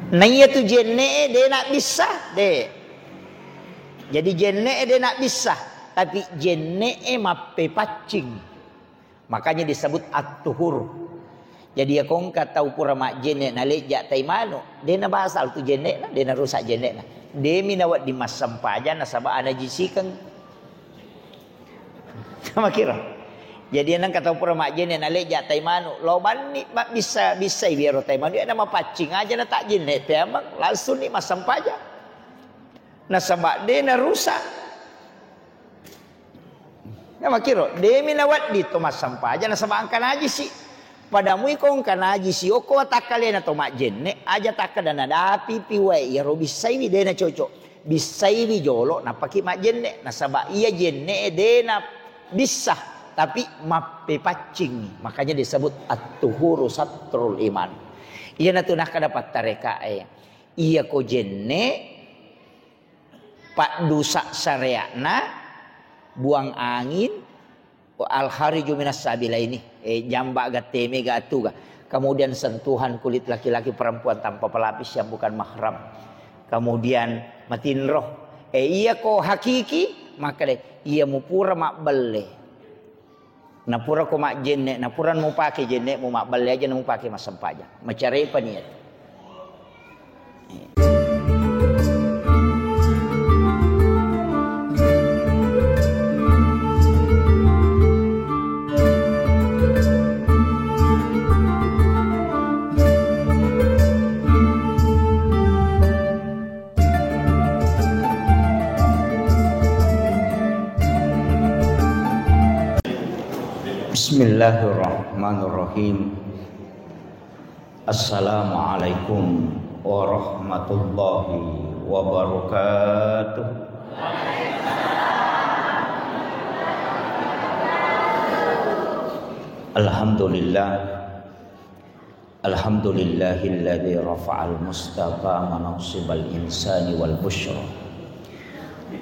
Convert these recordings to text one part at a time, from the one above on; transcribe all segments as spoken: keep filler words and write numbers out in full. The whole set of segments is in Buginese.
Naiya tu jenne'e de' nabbissa, de'. Jadi jenne'e de' nabbissa, tapi jenne'e mappepaccing. Makanya disebut at-tuhur. Jadi, iya ko engka tau pura majjenne' nalejja' tai manu', de' nabasal tu jenne'na, de' narusak jenne'na. De' mi nawedding massempajang nasaba' anajisikeng. Sama kira. Jadi, iya nengka tau pura majjenne' nalejja' tai manu', lao banni mabbissa-bissai wi ero tai manu', iya namapaccing aja na tajjenne' teameng, langsung ni massempajang. Nasaba' de' narusak. Namakiro, de' mi nawedding to massempajang nasaba' engka najisi. Pada mui ko engka najisi, okko watakkalena to majjenne', aja takkeda nadapi pi wae, iyaro bissaiwi de' nacocok. Bissaiwi jolo, nappaki majjenne', nasaba' iya jenne'e de' nabissa, tapi mappepaccing. Makanya disebut at-tuhuru satrul iman. Iyanatu nakkeda pattarekae, iya ko jenne', paddusa sarea'na, buang angin, al-khariju minas sabilaini, eh, jamba' gatte mega atuga. Kemudian sentuhan kulit laki-laki perempuan tanpa pelapis yang bukan mahram. Kemudian matinro. Eh, iya ko hakiki, maka de', iya mupura mabbelle. Napura ko majjenne', napura mupake jenne'mu, mabballe aja namupake massempajang. Macarepa niat. Bismillahirrahmanirrahim. Assalamualaikum warahmatullahi wabarakatuh. Alhamdulillah. Alhamdulillahilladzi rafa'al mustaqa manasibal insani wal busyra.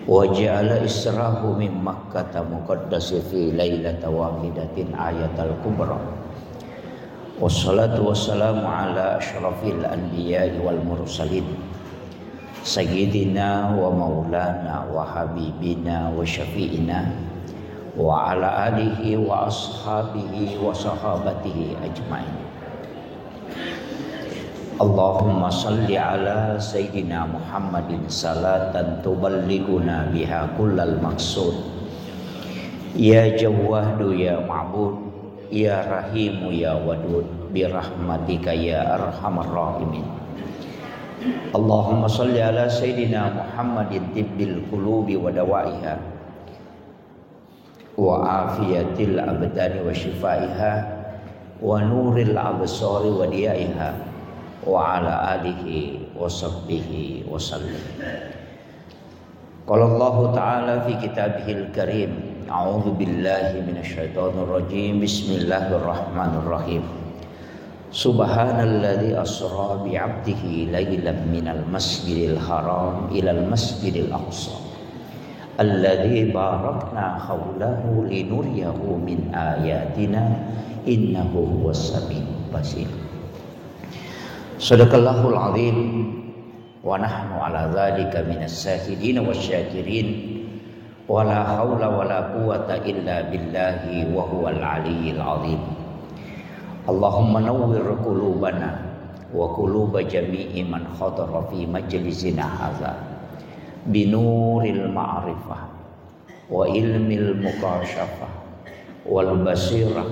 Wa ja'ala israhu min Makkata muqaddasi fi lailata wahidatin ayatal kubra. Wassalatu wassalamu ala asyrafil anbiya'i wal mursalin. Sayyidina wa maulana wa habibina wa syafi'ina wa ala alihi wa ashabihi wa sahabatihi ajmain. Allahumma salli ala Sayyidina Muhammadin salatan tuballighuna biha kullal maqsud. Ya Jawwadu ya Ma'bud, ya Rahimu ya Wadud, birahmatika ya arhamar rahimin. Allahumma salli ala Sayyidina Muhammadin tibbil qulubi wa dawaiha, wa afiyatil abdani wa shifaiha, wa nuril absari wa diyaiha, wa ala alihi wa sahbihi wa sallim. Qala Allahu ta'ala fi kitabihil karim, a'udzu billahi minasy syaithanir rajim. Bismillahirrahmanirrahim. Subhanalladzi asra bi 'abdihi lailan minal masjidil haram ilal masjidil aqsa. Alladzi barakna haulahu linuriyahu min ayatina innahu huwas samiul basir. Sadaqallahul azim. Wa nahnu ala dzalika minas syahidin wasy syakirin. Wa la haula wa la quwwata illa billahi wa huwal aliyyil azim. Allahumma nawwir qulubana wa quluba jami'i man hadara fi majlisina hadza binuril ma'rifah wa ilmil mukasyafah wal basirah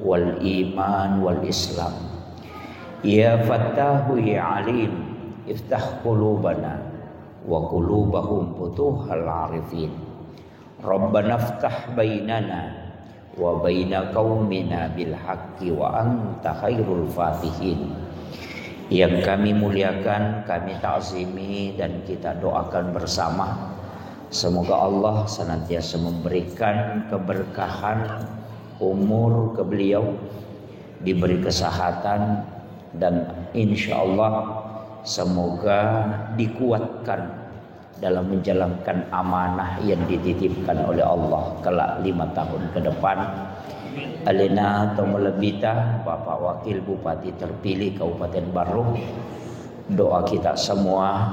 wal iman wal islam. Ya Fattahu ya Alim, iftah qulubana wa qulubahum futuhal arifin. Rabbana iftah bainana wa baina qaumina bil haqqi wa anta khairul fatihin. Yang kami muliakan, kami takzimi, dan kita doakan bersama, semoga Allah senantiasa memberikan keberkahan umur ke beliau, diberi kesehatan, dan insya Allah semoga dikuatkan dalam menjalankan amanah yang dititipkan oleh Allah kelak lima tahun ke depan. Alena to malebbita, Bapak Wakil Bupati terpilih Kabupaten Barru, Doa kita semua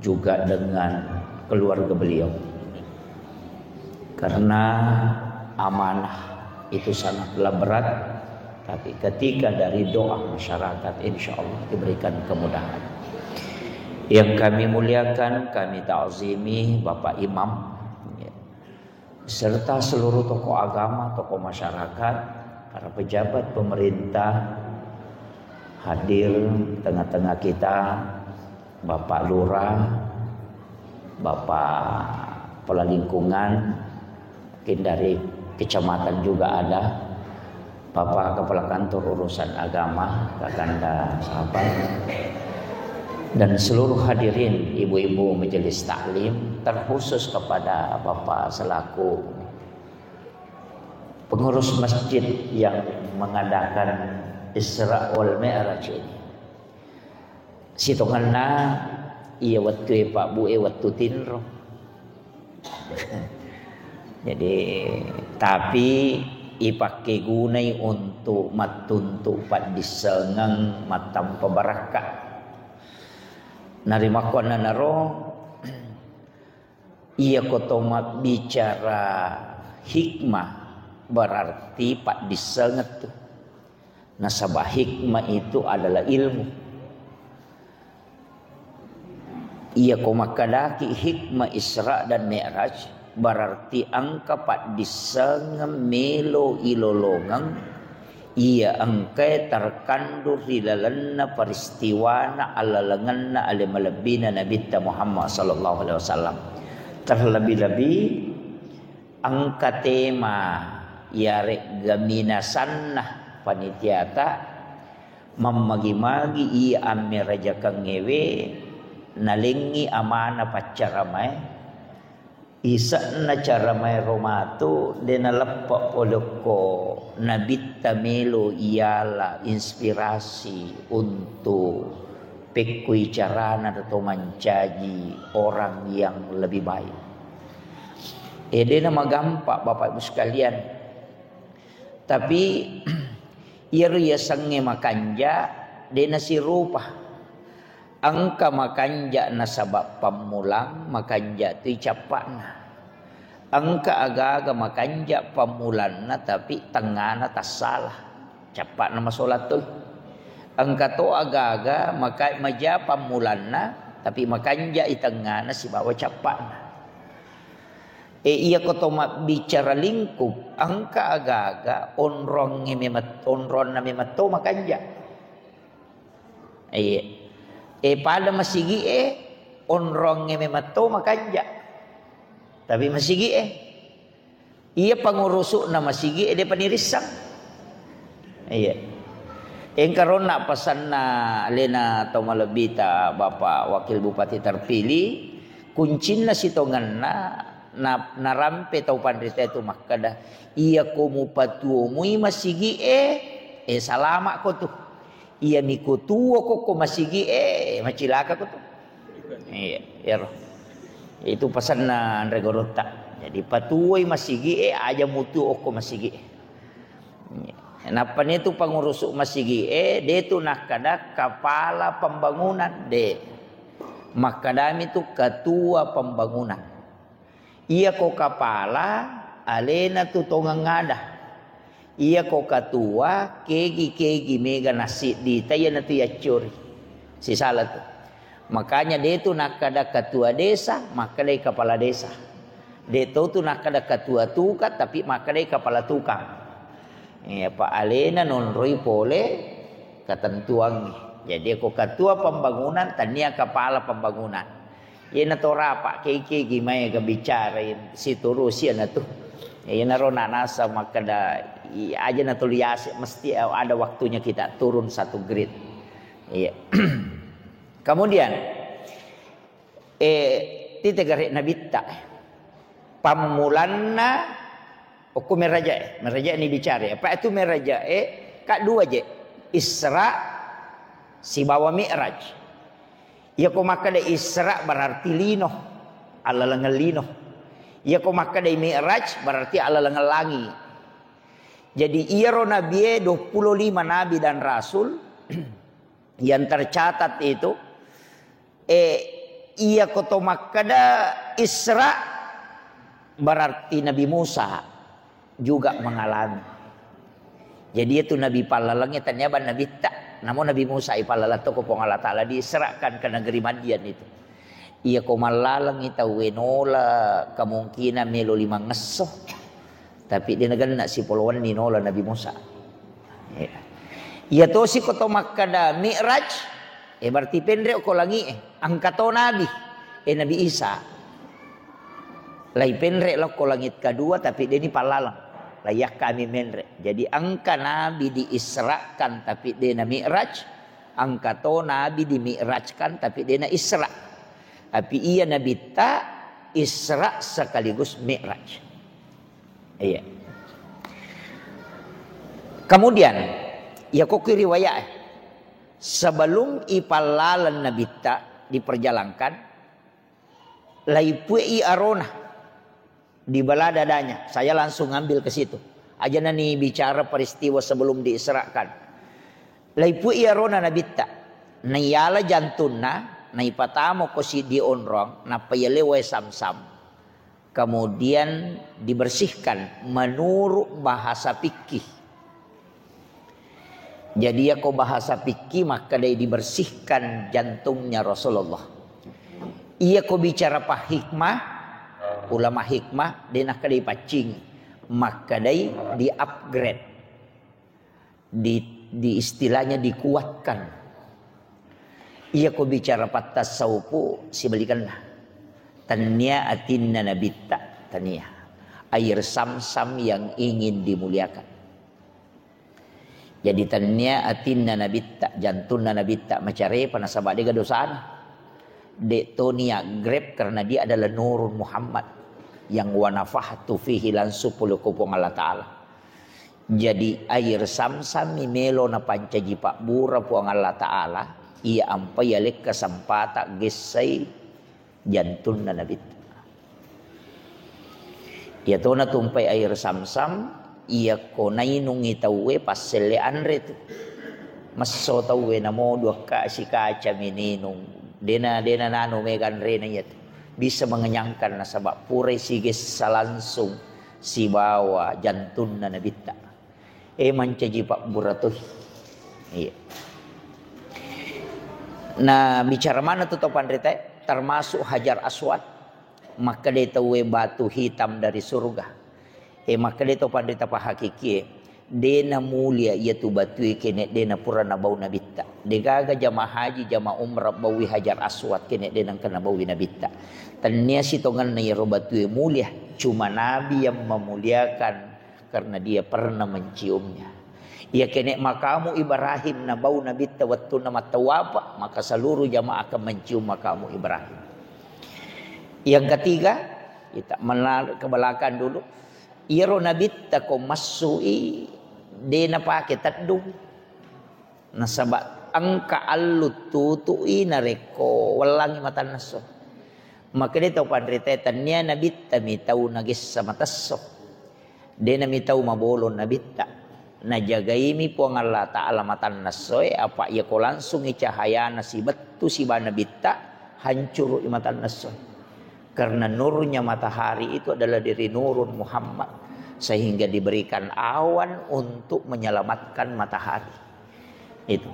juga dengan keluarga beliau. Karena amanah itu sangatlah berat, tapi ketika dari doa masyarakat, insya Allah diberikan kemudahan. Yang kami muliakan, kami ta'zimi Bapak Imam, serta seluruh tokoh agama, tokoh masyarakat, para pejabat pemerintah hadir tengah-tengah kita, Bapak Lurah, Bapak Kepala Lingkungan, mungkin dari kecamatan juga ada, Bapak Kepala Kantor Urusan Agama, Kakanda Sahabat, dan seluruh hadirin ibu-ibu majelis taklim, terkhusus kepada Bapak selaku pengurus masjid yang mengadakan Isra wal Mi'raj ini. Sitongenna iya wettue Pak Bu e wettu tinro. Jadi, tapi ipakkegunai untuk mattuntu paddissengeng mattampa barakka. Narimakkuannanaro, iyako to mabbicara hikmah, berarti paddissengeng tu. Nasaba hikmah itu adalah ilmu. Iyako makkadaki hikmah Isra dan Mi'raj, berarti engka paddissengeng melo ilolongeng iya engkae terkandung ri lalenna peristiwana allalengenna ale malebbina Nabitta Muhammad sallallahu alaihi wasallam. Terlebih-lebih engka tema iyaregga minasanna panitiata, mammagi-magi iya ammerajakengngewe nalengngi amana paccaramae. Ise'na caramaero matu de naleppe pole okko Nabitta melo iyala inspirasi untuk pekkui carana to mancaji orang yang lebih baik. Eh, de na magampa, Bapak Ibu sekalian. Tapi iyaro yasengnge makanja, de nasirupa. Engka makanja nasaba pammulang, makanja tu cappa'na. Engka aga-aga makanja pammulanna, tapi tengngana tassala. Cappa'na masola toi. Engka to aga-aga maka-, maja pammulanna, tapi makanja i tengngana sibawa cappa'na. E, iyako to mabbicara lingkup, engka aga-aga onrongnge memet-, onronna memetto makanja. Iya. E, pada masigi'e, onrongnge memetto makanja. Tapi masigi'e, iya pangurusu'na masigi'e, de panirissang. Iya. Engka ronna pasanna alena to malebbita Bapak Wakil Bupati terpilih, kuncinna sitongenna na-, narampe tau panrita itu makkeda, "Iyako mupatuomui masigi'e, eh, salama'ko tu. Iyami kutuo kokko masigi'e, eh, macilakako tu." Iya, iyaro. Itu pasanna anre gorotta. Jadi patuoi masigi'e, aja mutuo okko masigi'e. Nappani tu pangurusu masigi'e, de tu nakkada kapala pembangunan, de. Makkadami tu ketua pembangunan. Iyako kapala, alena tu tongeng ada. Iyako ketua, kegi-kegi mega nasiddi, ta iyanatu yaccori. Sisala tu. Makanya de tu nakkada ketua desa, makkedai kepala desa. De to tu nakkada ketua tukang, tapi makkedai kepala tukang. Iya, pa alena nonroi pole ketentuangnge. Jadi, ko ketua pembangunan, tania kepala pembangunan. Iyena to rapa, kegi-kegi maega bicara, siturusi iyana tu. Iyena ro nanasa makkeda, i-, aja na tuli ase, mesti ada waktunya kita turun satu grade. Iya. Kemudian, eh, tite gare nabitta. Pammulanna okko merajae, merajae ni bicara. Apa itu merajae? Ka dua je. Isra sibawa Mi'raj. Iyako makkeda Isra berarti lino, allalengeng lino. Iyako makkeda Mi'raj berarti allalengeng langi. Jadi iyaro nabie, dua puluh lima nabi dan rasul, Yang tercatat itu, eh, iya ko to makkeda Isra, berarti Nabi Musa juga mengalami. Jadi itu Nabi pallalengnge tania bang Nabitta. Namo Nabi Musa i pallalang to ko Puang Allah Ta'ala diisrakan ke negeri Madian itu. Iya ko mallalengngi tauwe nola kemungkinan melo limang esso. Tapi de nagenna sipolo wenni nola Nabi Musa. Iya. Iya tosi ko to makkeda Mi'raj, eh, berarti penre ko langi, eh, engka to Nabi, eh, Nabi Isa. Lai penre lo ko langit kedua, tapi de ni pallaleng. Lai yakka mi menre. Jadi engka Nabi diisrakan, tapi de na Mi'raj. Engka to Nabi dimi'rajkan, tapi de na Isra. Tapi iya Nabitta Isra sekaligus Mi'raj. Iya. Kemudian, iya ko ki riwayat, eh, sebelum ipallaleng Nabitta diperjalankan, laipuei arona, dibelah dadanya. Saya langsung ngambil ke situ. Aja nani bicara peristiwa sebelum diisrakan. Laipuei arona Nabitta. Naiyala jantunna, naipatamo ko siddi onrong, nappa yale wae Samsam. Kemudian dibersihkan menurut bahasa fikih. Jadi, iya ko bahasa fikih makkedai dibersihkan jantungnya Rasulullah. Iya ko bicara pa hikmah, ulama hikmah, de nakkedai paccing, makkedai di-upgrade. Di, di istilahnya dikuatkan. Iya ko bicara pattasaupu, sibalikanna. Tania atinna Nabitta, tania. Air Samsam yang ingin dimuliakan. Jadi tania atinna Nabitta, jantunna Nabitta, macarepa nasaba dega dosana. De to ni-upgrade karena dia adalah Nurun Muhammad yang wa nafakhtu fihi, langsung pole ko Puang Allah Ta'ala. Jadi air Samsam mi melo napancaji pabbura Puang Allah Ta'ala, iya ampai yalekka sempata gessai jantunna Nabitta. Iya to natumpai air Samsam, iya ko nainungi tauwe passelle anre tu. Messo tauwe namo dua ka-, sikaca mi ninung. Dena, dena nanu mega anrena iya tu. Bisa mengenyangkan nasaba purai sigessa langsung sibawa jantunna Nabitta. Eh, mancaji pabbura toi. Iya. Nah, bicara mana tu tau panritae, termasuk Hajar Aswad, makkedai tauwe batu hitam dari surga. Eh, makkedai tau panrita pahakikie, dena mulia iya tu batue kene dena pura nabau Nabitta. Degaga jamaah haji, jamaah umrah baui Hajar Aswad kene dena engka nabaui Nabitta. Tania sitongenna iyaro batue mulia, cuma Nabi yang memuliakan karena dia pernah menciumnya. Iya kene makamu Ibrahim nabau Nabitta wettunna mattawafa, maka seluruh jamaah akan mencium makamu Ibrahim. Yang ketiga, kita menarik ke belakang dulu. Iyaro Nabitta ko massui de napake teddung. Nasaba engka allu tutui narekko wellangi matanna esso. Makkedai tau panritae, tania Nabitta mi tau nagessa matesso. Dena mi tau mabolong Nabitta. Najagaimi Puang Allah Ta'ala matanna essoe, apa iya ko langsungi cahayana sibettu siba Nabitta, hancurui matanna essoe. Karena nurnya matahari itu adalah dari Nurun Muhammad, sehingga diberikan awan untuk menyelamatkan matahari. Itu.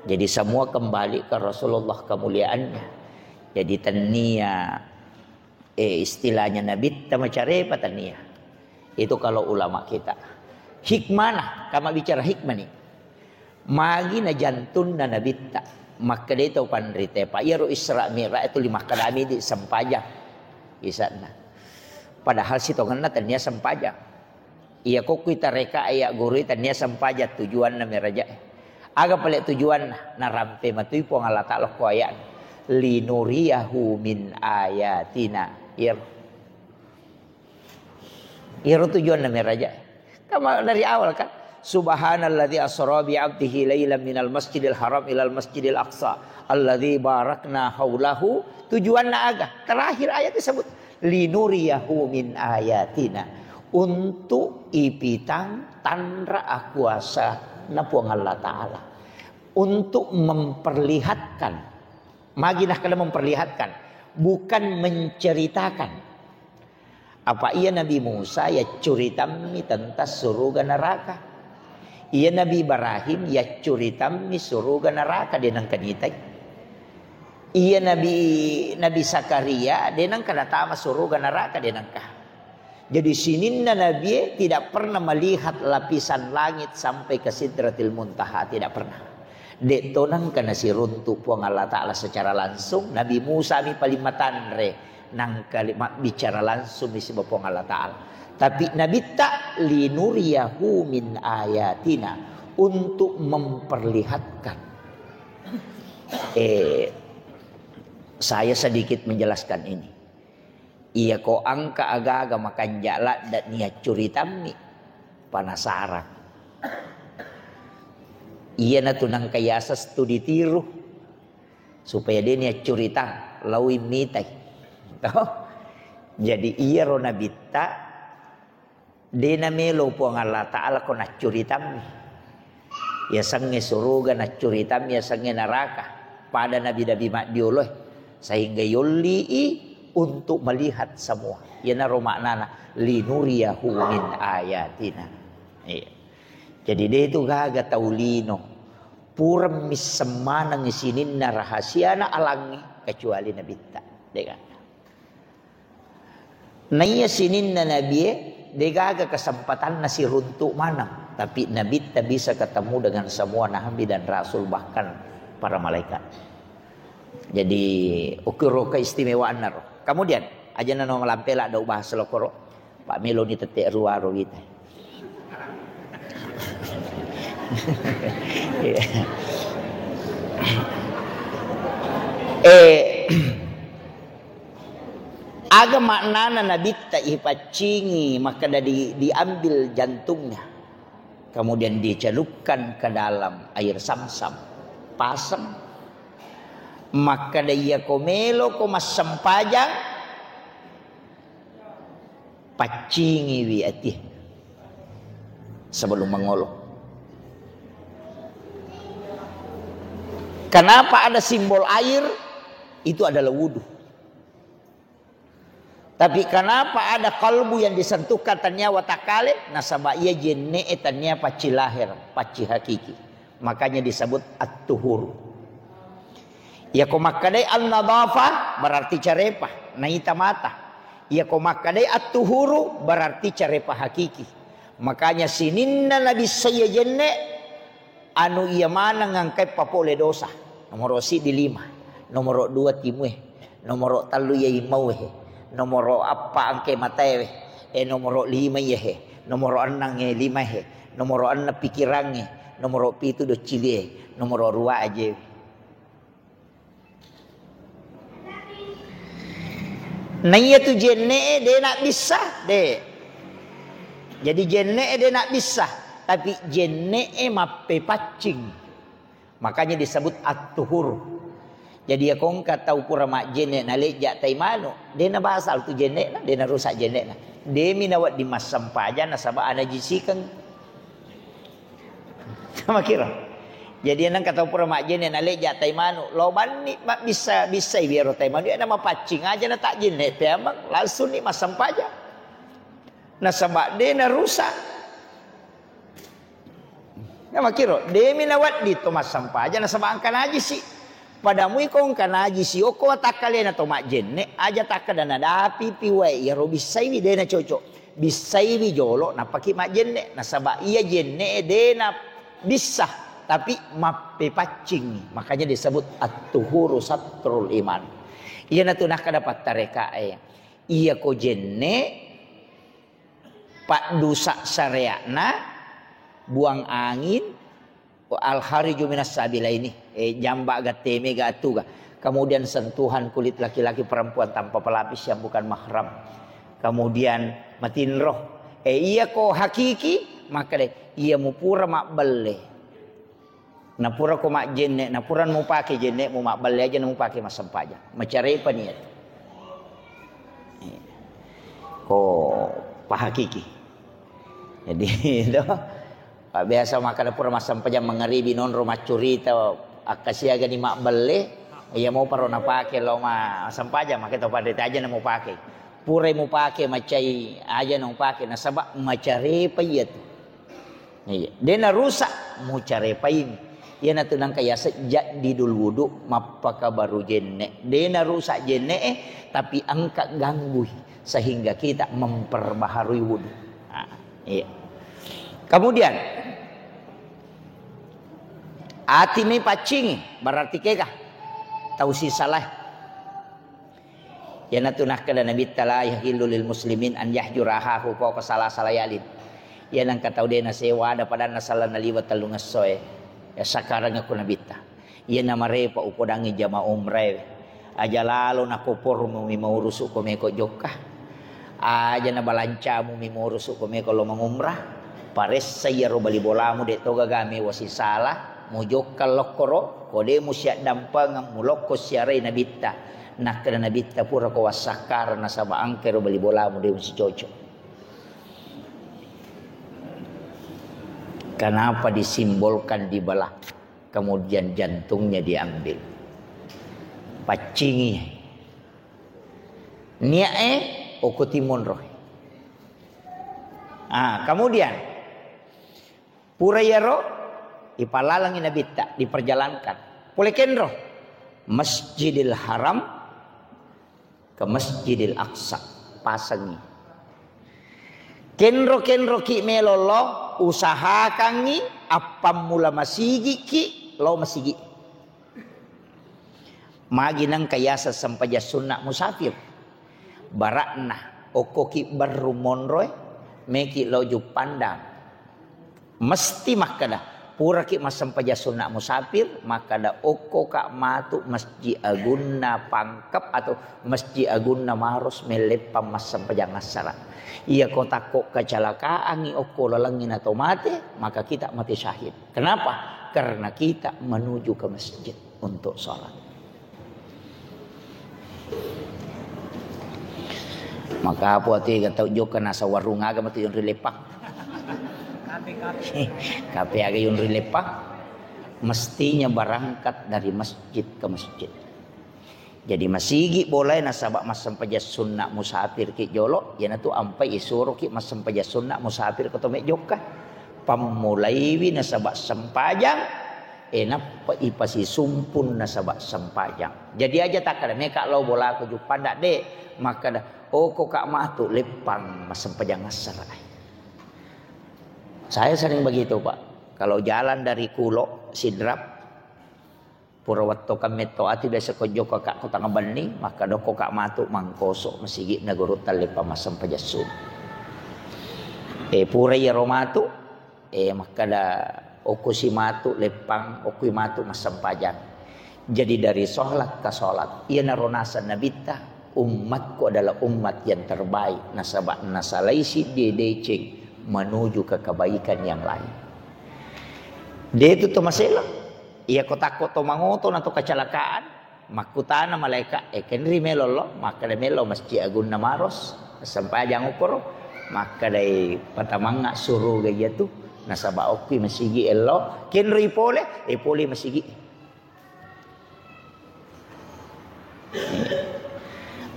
Jadi semua kembali ke Rasulullah kemuliaannya. Jadi tania, eh, istilahnya Nabitta macarepa tania. Itu kalau ulama kita. Hikmana, kama bicara hikmah nih. Magi na jantunna Nabitta. Makkedai tau panrita, Pak, iyaro Isra Mi'raj itu lima kadami di sempajang. Isa'na. Padahal sitongenna tania sempajang. Iya ko kui tareka aya guru tania sempajang tujuanna meraja. Aga pale tujuanna? Narampe matui Puang Allah Ta'ala ko ayat. Linuriyahu min ayatina. Iyaro. Iyaro tujuanna meraja. Kama dari awal kan. Subhanalladzi asra bi abdihi lailan minal masjidil haram ilal masjidil aqsa alladzi barakna haulahu. Tujuanna aga? Terakhir ayat disebut. Linuriyahu min ayatina, untuk ipitang tanra akuasa na Puang Allah Ta'ala. Untuk memperlihatkan. Magi nakkeda memperlihatkan, bukan menceritakan. Apa iya Nabi Musa yaccuritammi tentang suruga neraka. Iya Nabi Ibrahim yaccuritammi suruga neraka, de nengka nitai. Iya Nabi, Nabi Zakaria de nengka natama suruga neraka, de nengka. Jadi sininna nabie tidak pernah melihat lapisan langit sampai ke Sidratil Muntaha, tidak pernah. De to nengka nasiruntu Puang Allah Ta'ala secara langsung, Nabi Musa mi paling matanre, nengka li-, mabbicara langsung mi siba Puang Allah Ta'ala. Tapi nabitta linuriyahu min ayatina, untuk memperlihatkan. Eh, saya sedikit menjelaskan ini. Iya ko engka aga-aga makanja ladda niaccuritammi, penasaran. Iya natu nengka yaseng studi tiru, supaya de niaccuritang, laui mitai. Toh? Jadi iyaro nabitta de namelo Puang Allah Ta'ala ko naccuritammi. Yasengnge suruga naccuritammi, yasengnge neraka. Pada nabi-nabi maddioloe. Sehingga yolli'i untuk melihat semua. Iyanaro maknana, linuriyahu min ayatina. Iya. Jadi de tu gaga tau lino. Pura misseng maneng sininna rahasiana alangnge, kecuali nabitta. De gaga. Naiya sininna nabie, de gaga kesempatanna siruntu maneng, tapi nabitta bisa ketemu dengan semua nabi dan rasul, bahkan para malaikat. Jadi, ukiro keistimewaanna ro. Kemudian, aja nano malampela do bahas lokoro, Pak Meloni tette ruaro wita. Iya. Eh, Aga maknana nabitta ipaccingi, makkeda di-, diambil jantungnya, kemudian dicelupkan ke dalam air Zamzam, pasang. Makkeda, iya ko melo ko massempajang, paccingiwi ati sebelum mangolo. Kenapa ada simbol air? Itu adalah wudhu. Tapi kenapa ada kalbu yang disentuhkan tania watakkale? Nasaba iya jenne'e tania pacci lahir, pacci hakiki. Makanya disebut at-tuhur. Iya ko makkedai an-nadhafah berarti carepa, naita mata. Iya ko makkedai at-tuhuru berarti carepa hakiki. Makanya sininna nabissai iya jenne, anu iya maneng engkai papole dosa. Nomoro siddi lima, nomoro dua timue, nomoro tellu iya imauhe, nomoro eppa engkai mataewe, e nomoro lima iyahe, nomoro enneng e limahe, nomoro enneng pikirangnge, nomoro pitu doccilie, nomoro rua ajewe. Naiya tu jenne'e de nabbissa, de. Jadi jenne'e de nabbissa, tapi jenne'e mappepaccing. Makanya disebut at-tuhur. Jadi iya ko engka tau pura majjenne nalejja tai manu, de nabasal tu jenne'na, de narusak jenne'na. Demi nawedding massempajang nasaba anajisikeng. Makiro. Jadi engka tau pura majjenne nalejja tai manu, lo banni mabbissa-bissai wiaro tai manu, iya namapaccing aja natajjenne peameng, langsung ni massempajang. Nasaba de narusak. Namakiro, demi nawedding to massempajang nasaba engka najisi. Pada mui ko engka najisi, okko watakkalena to majjenne, aja takkeda nadapi pi wae, iyaro bissaiwi de nacocok. Bissaiwi jolo, nappaki majjenne. Nasaba iya jenne'e de nabissa, tapi mappepaccingi. Makanya disebut at-tuhuru satrul iman. Iyanatu nakkeda pattarekae, iya ko jenne, paddusa sarea'na, buang angin, al-khariju minas sabilaini, eh, jamba gatte mega atuga. Kemudian sentuhan kulit laki-laki perempuan tanpa pelapis yang bukan mahram. Kemudian matinro. Eh, iya ko hakiki, maka de, iya mupura mabbelle. Napura ko majjenne, napura mupake jenne'mu mabballe aja namupake massempajang. Macarepa niat. Ko pahakiki. Jadi, itu. Pak, biasa makkeda pura massempajang mangaribi nonro maccurita, akkasiagani mabbelle, iya moparo napake lao massempajang, make to panrita aja na mupake. Purai mupake macai aja na mupake, nasaba macarepa iyatu. Iya, de narusak, mucarepaini. Iyanatu nangka yaseng jaddidul wudu, mappakabaru jenne. De narusak jenne'e, tapi engka ganggui sehingga kita memperbaharui wudu. Nah, iya. Kemudian ati mi paccingi, berarti kega tau sisalae. Iyanatu nakkeda Nabitta, "La yahillu lil muslimin an yahjura akhahu fawqa salasati layalin." Iya nengka tau de nasewa ada padanna sala naliwa tellungessoe. Ya, sakareng aku Nabitta. Iya namarepa upodangi jama umrae. Aja lalo nakopormu mi maurusu ko meko jokka. Aja nabalancamu mi maurusu ko meko lo mangumrah. Paressa iyaro bali bolamu de to gaga mewa sisala, mujokka lokkoro, ko de musiaddampengeng mulokko siarai Nabitta. Nakkeda Nabitta, "Purako wassakkareng nasaba engka ero bali bolamu de musicocok." Kenapa disimbolkan dibelah, kemudian jantungnya diambil? Paccingi. Niae okko timonro. Ah, kemudian pura iyaro ipalalangi Nabitta, diperjalankan. Pole kenro Masjidil Haram ke Masjidil Aqsa, pasangi. Kenro-kenro ki melo lo, usahakangi appammula masigi ki lo masigi. Magi nengka yaseng sempajang sunna musafir. Barakna okko ki berru monroe, meki lo Juppandang. Mesti makkeda, puraki massempajang sunna musafir, makkeda okko ka matu Masjid Agunna Pangkep atau Masjid Agunna Maros melleppang massempajang assara. Iya ko takko kecelakaan i okko lalengngi nato mate, maka kita mati syahid. Kenapa? Karena kita menuju ke masjid untuk sholat. Maka apa tu ga tau jokka nasa warung aga matu yonri leppang. Kape aga yonri leppang. Mestinya berangkat dari masjid ke masjid. Jadi masigi bolae nasaba massempajang sunna musafir ki jolo, iyanatu ampai isuroki massempajang sunna musafir ko to mejokka. Pammulaiwi nasaba sempajang, e nappa ipasisumpun nasaba sempajang. Jadi aja takkeda meka lao bolaku Juppandang de, makkeda, "Oh, ko ka matu leppang massempajang assara." Saya sering begitu, Pak. Kalau jalan dari Kulo, Sidrap, pura wetto ka metto ati biasa ko jokka ka ko tanga benni, makkeda ko ka matu Mangkoso, masigi na guru talleppang massempajang sunna. E, pura iyaro matu, e, makkeda okko si matu leppang, okko i matu massempajang. Jadi dari sholat ke sholat, iyanaro naseng Nabitta, "Ummatku adalah umat yang terbaik, nasaba nasalai siddi deceng menuju ke kebaikan yang lain." De tu to masela. Iya ko takko to mangoto na to kecelakaan, makkutana malaika, "E, kenri melo lo?" Makkeda, "Melo Masjid Agunna Maros, sempajang okkoro." Makkedai, "Patamangnga suruga iyatu, nasaba okki masigi ello." Kenri pole, e pole masigi.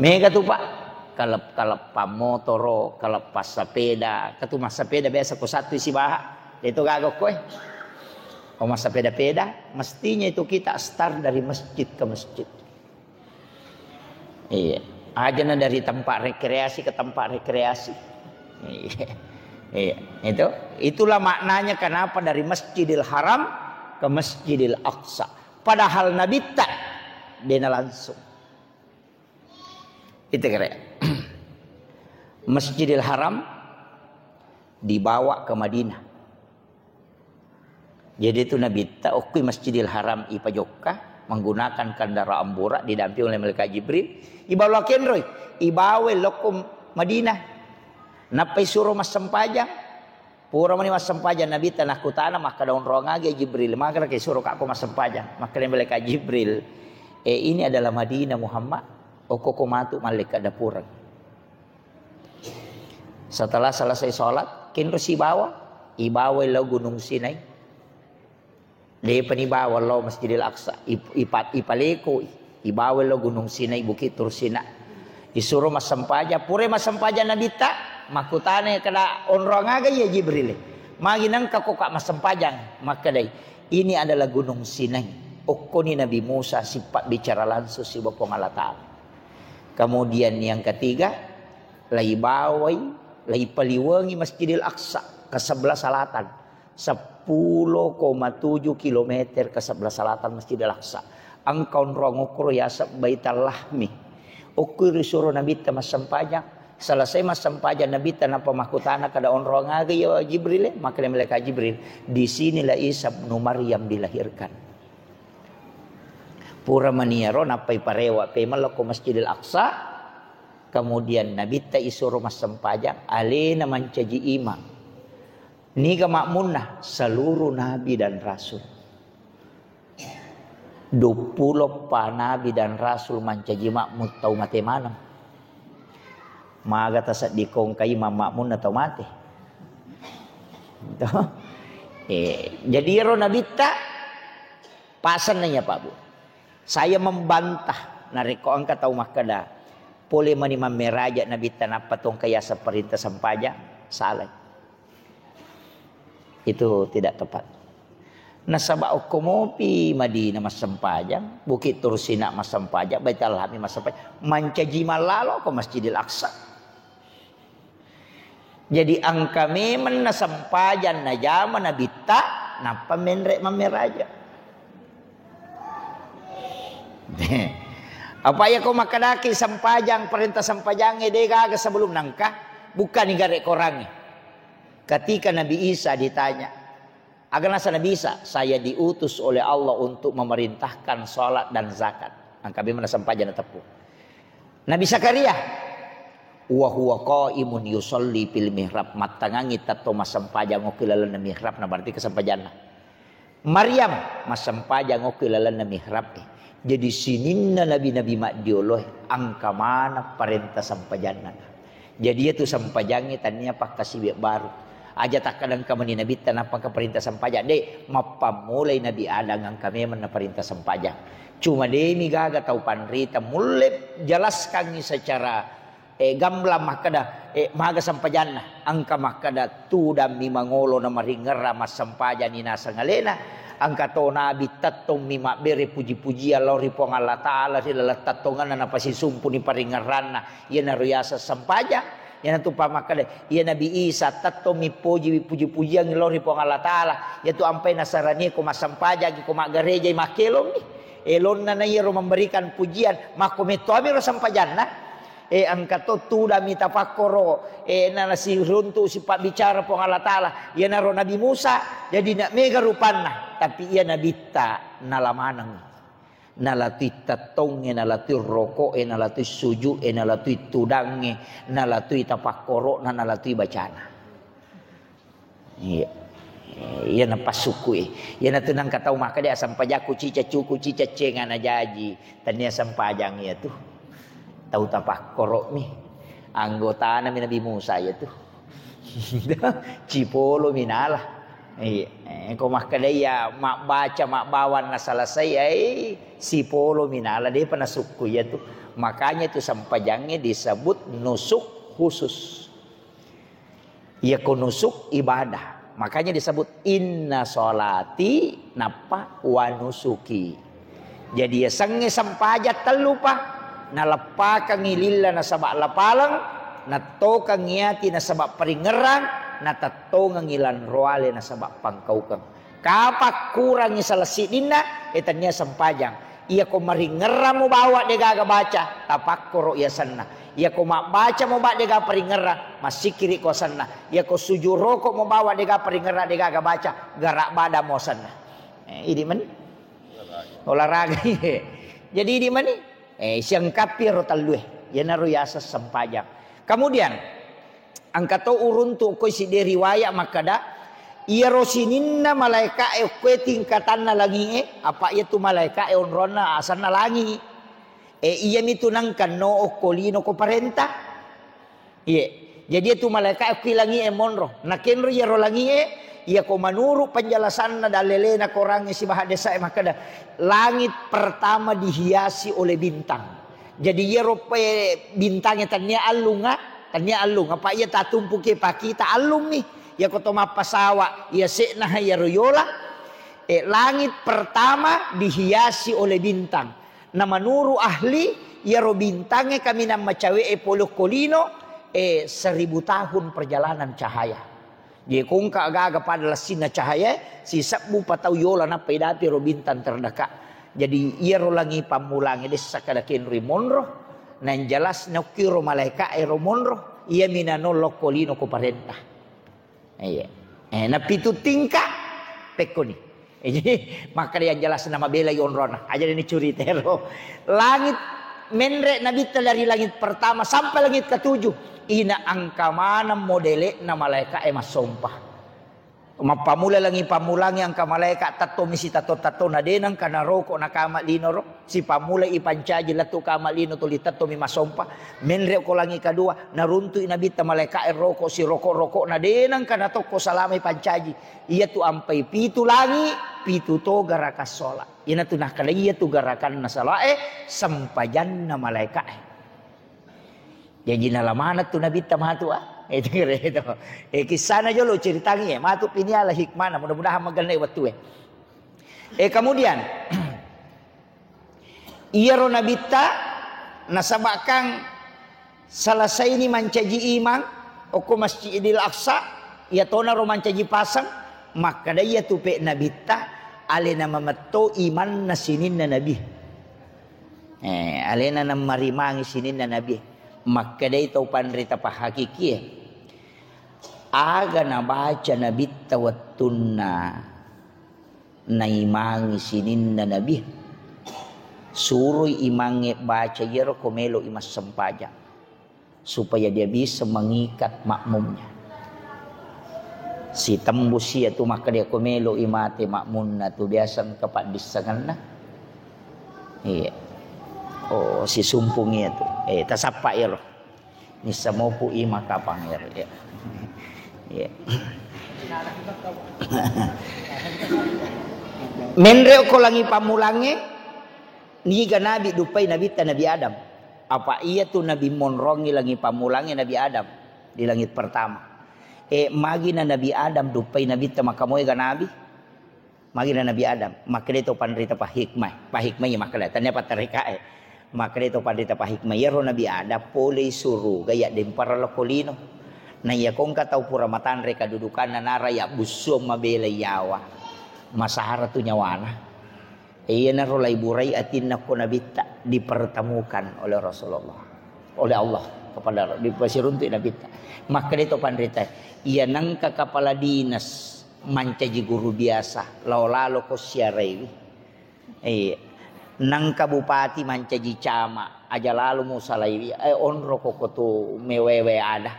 Mega tu, Pak, kalep-, kaleppang motoro, kaleppang sapeda, katu massapeda biasa ko satu isi baha, de to gaga ko e. Ko massapeda-peda, mestinya itu kita start dari masjid ke masjid. Iya. Ajana dari tempat rekreasi ke tempat rekreasi. Iya. Iya. Itu, itulah maknanya kenapa dari Masjidil Haram ke Masjidil Aqsa. Padahal Nabitta dena langsung. Itu kira. Masjidil Haram dibawa ke Madinah. Jadi itu Nabitta okkui Masjidil Haram ipajokka menggunakan kendaraan burak didampingi oleh malaikat Jibril. Ibawa kenroi, ibawa lokko Madinah. Nappai suro massempajang. Pura mani massempajang Nabitta nakkutana makkeda onrong agi Jibril, makkeda ke suro kakko massempajang. Makkeda malaikat Jibril, "Eh, ini adalah Madinah Muhammad. Okko ko matu mallekka dapureng." Setelah selesai sholat, kenro sibawa. Ibawai lao Gunung Sinai. Depa nibawa lao Masjidil Aqsa. Ip-, ipa-, ipalekoi. Ibawai lao Gunung Sinai, Bukit Tursina. Isuro massempajang. Pura massempajang Nabitta, makkutana kada onrong aga iya Jibril. Magi nengka ko ka massempajang? Makkedai, ini adalah Gunung Sinai. Okkoni Nabi Musa sipabbicara langsung siba Puang Allah Ta'ala. Kemudian yang ketiga, laibawai, laipaliwengi Masjidil Aqsa ke sebelah selatan. Seppulo koma tujuh kilometer ke sebelah selatan Masjidil Aqsa. Engka onrong okkoro yaseng Baital Lahmi. Okkoi risuro Nabitta massempajang. Selesai massempajang Nabitta, nappa makkutana kada onrong aga iya Jibril, makkeda malaikat Jibril, "Di sinilah Isa ibnu Maryam dilahirkan." Pura maniyaro nappai parewa pemeng lao ko Masjidil Aqsa. Kemudian Nabitta isuro massempajang, alena mancaji imang. Niga makmunna? Seluruh nabi dan rasul. Duappulo pa nabi dan rasul mancaji makmun, tau mate maneng. Maga tasedding kongka imang makmunna tau mate. Toh? Eh, jadi ero Nabitta pasenna iya, Pak Bu. Saya membantah narekko engka tau makkeda pole mani mammeraja Nabitta nappa tongka yaseng perintah sempajang, salai. Itu tidak tepat. Nasaba okko mopi Madinah massempajang, Bukit Tursina massempajang, Baitul Lahmi massempajang, mancaji mallalo ko Masjidil Aqsa. Jadi engka memeng nasempajang najama Nabitta, nappa menre mammeraja. Apa iya ko makkedaki sempajang, perintah sempajangnge de gaga sebelum nangka, bukkani gare korangnge. Ketika Nabi Isa ditanya, aga nasa Nabi Isa, "Saya diutus oleh Allah untuk memerintahkan salat dan zakat." Engka memeng nasempajang nateppu. Nabi Zakaria, "Wa huwa qaimun yusalli fil mihrab." Mattangangi tetto massempajang okko lalenna mihrab, na berarti kesempajanna. Maryam massempajang okko lalenna mihrab. Jadi sininna nabi-nabi maddioloe engka maneng parenta sempajanna. Jadi iyatu sempajangnge tania pakkasiwiang baru. Aja takkadang engka mani nabitta nappa engka parenta sempajang. De, mappammulai Nabi Adam engka memang naparenta sempajang. Cuma demi gaga tau panrita mulle jelaskangi secara, eh, gamblang makkeda, eh, maga sempajanna. Engka makkeda tudammi mangolo na maringerra massempajani naseng alena. Engka to nabi tettongmi mabbere puji-pujian lao ri Puang Allah Ta'ala ri laleng tettongenna napasisumpuni paringerranna. Iyanaro yaseng sempajang. Iyanatu pamakkeda, iya Nabi Isa tettongmi poji puji-pujiang lao ri Puang Allah Ta'ala. Iyatu ampai nasarani ko massempajangi, ko maggarejai, makkelommi. Elonna na iyaro memberikan pujian, makko mettoami ro sempajanna. E, engka to tudami tapakkoro, e, na nasiruntu sipabbicara Puang Allah Ta'ala. Iyanaro Nabi Musa, jadi na mega rupanna, tapi iya nabitta nala maneng. Nalatui tettongnge, nalatui roko'e, nalatui suju'e, nalatui tudangnge, nalatui tapakkoro'na, nalatui bacana. Iya. Iya napassukku'i. Iyanatu nangka tau makkeda, "Sempajakku cica cuku cica cengana jaji." Tania sempajang iyatu. Tau tapakkoro'mi. Anggotanami Nabi Musa iyatu. Cipolo minala. Iya. Eh, ko makkeda iya mabbaca, mabbawang naselesai, ai, sipolo minala, depa nasukku iyatu. Makanya itu sempajangnge disebut nusuk khusus. Iya ko nusuk ibadah. Makanya disebut inna sholati nappa wa nusuki. Jadi yasengnge sempajang tellupa, naleppakengngi lilla nasaba lapaleng, nattokengngi ati nasaba paringerrang, natettongengngi lanroale nasaba pangkaukeng. Kapang kurangngi salah siddinna, e, tania sempajang. Iyako maringerrang mubawa degaga baca, tapakkoro yasenna. Iyako mabbaca muba dega paringerrang, massikkiri ko asenna. Iyako sujud roko mubawa dega paringerrang degaga baca, gara bada mo asenna. Eh, idi mani. Olahraga. Jadi idi mani, eh, siangkappi ro tellue. Iyanaro yaseng sempajang. Kemudian, engka to uruntu koi sidde riwaya makkeda, iyaro sininna malaeka'e okkoe tingkatanna langi'e, apa iyatu malaeka'e onronna asenna langi. E, iyamitu nangkanno okko lino ko parenta. Iye. Jadi iyatu malaeka'e okki langi'e monro. Nakenro iyaro langi'e, Iya ko manuru penjelasanna dallelena Korangnge sibawa haddesae makkeda, langit pertama dihiasi oleh bintang. Jadi iyaro pe-, bintangnge tennia allunga, tennia allunga, apa iya tatumpuki pakita allungngi. Iya ko to mappasawa, iya se'na iyaro yola. Eh, langit pertama dihiasi oleh bintang. Na manuru ahli, iyaro bintangnge kaminang macawe'e pole okko lino, eh, seribu tahun perjalanan cahaya. Jadi ko engka aga-aga pada lessinna cahaya, sisebbu patau yola nappa idapi ro bintang terdekat. Jadi iyaro langi pammulangnge dessa kada kenroi monro, na yang jelas naokkiro malaeka'e ro monro, iyami nanollo okko lino ko parenta. Iya. Eh, na pitu tingka pekkoni. Eh, jadi, makkeda yang jelas na mabelai onrona. Aja ni curita ero. Langit, menre Nabitta dari langit pertama sampai langit ketujuh. Ina engka maneng modele'na malaeka'e massompa. Mappamula langi pammulangnge engka malaeka tettomi sitetto-tettona, de nengka naroko nakama lino ro. Sipammulai ipancaji lettu kama lino tuli tettomi massompa. Menre ko langi kadua, naruntui Nabitta malaeka'e roko siroko-rokona, de nengka natokko salama ipancaji. Iyatu ampai pitu langi, pitu to garaka sola. Iyanatu nakkeda iyatu garakanna salae, sempajanna malaeka'e. Jaji nala maneng tu Nabitta matu, ah. Itu kira itu. Eh, kissana jolo ceritangi, eh. Matu piniala hikmana, mudah-mudahan magennai wettu, eh. Eh, kemudian, iyaro Nabitta nasabakang selesaini mancaji imang okko Masjidil Aqsa, iyatonaro mancaji paseng, makkeda iyatu pe Nabitta alena mametto imanna sininna Nabi. Eh, alena nammarimangi sininna Nabi. Makkedai tau panrita pahakikie, aga nabaca Nabitta wettunna naimangi sininna Nabi, suroi imangnge baca iyaro ko melo'i massempajang, supaya dia bisa mengikat makmumnya. Sitembus iya tu, makkeda ko melo'i mate makmunna tu biasa engka paddissengenna. Iya. Oh, sisumpung iya tu. Eh, tasappa iyaro. Nissa mopu ima kapang iyaro. Iya. Iya. Menre ko langi pammulangnge, niga nabi duppai Nabitta Nabi Adam. Apa iya tu Nabi monrongi langi pammulangnge Nabi Adam di langit pertama. Eh, magi na Nabi Adam duppai Nabitta makamoega nabi? Magi na Nabi Adam, makkeda to panrita pahikmah, pahikmah iya makkeda, tania pattarekae. Makkeda to panrita pahikmah, iyaro Nabi Adam polei suruga iya dempara lokko lino. Na iya kongka tau pura matanre kadudukanna nara iya bussuang mabela yawa. Masara tu nyawana. Iyanaro laiburai atinna ko Nabitta dipertemukan oleh Rasulullah. Oleh Allah kepada, dipasiruntuk Nabitta. Makkeda to panrita, iya nengka kepala dinas mancaji guru biasa, lao lalo ko siaraiwi. Iya. Nengka bupati mancaji camat, aja lalo musalaiwi, eh, onro ko kotu mewewe ada.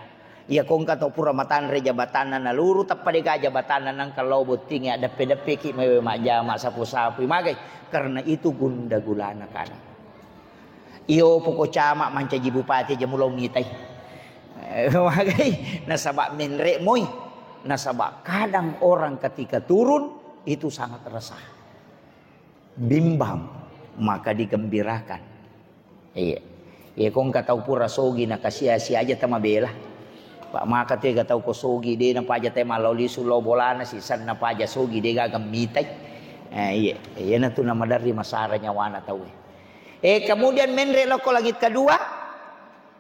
Iya kongka to pura matanre jabatanna naluru, tappa dega jabatanna nengka lao bottingi, addeppe-deppeki mewe majjama sapu-sapui. Magai? Karena itu gunda gulana kana. Iyo poko camat mancaji bupati aja mulao mitai. Eh, magai? Nasaba menre moi. Nasaba kadang orang ketika turun itu sangat resah. Bimbang, maka digembirakan. Iya. Iya, ko engka tau pura sogi na kasia-sia aja tamabela. Pak maka tega tau ko sogi de na paja tema lao lisu lao bolana si sanna paja sogi de gaga mitai. Eh, iya, iya na tu na maderri masara nyawana tau. Eh, kemudian menre lokko langit kedua.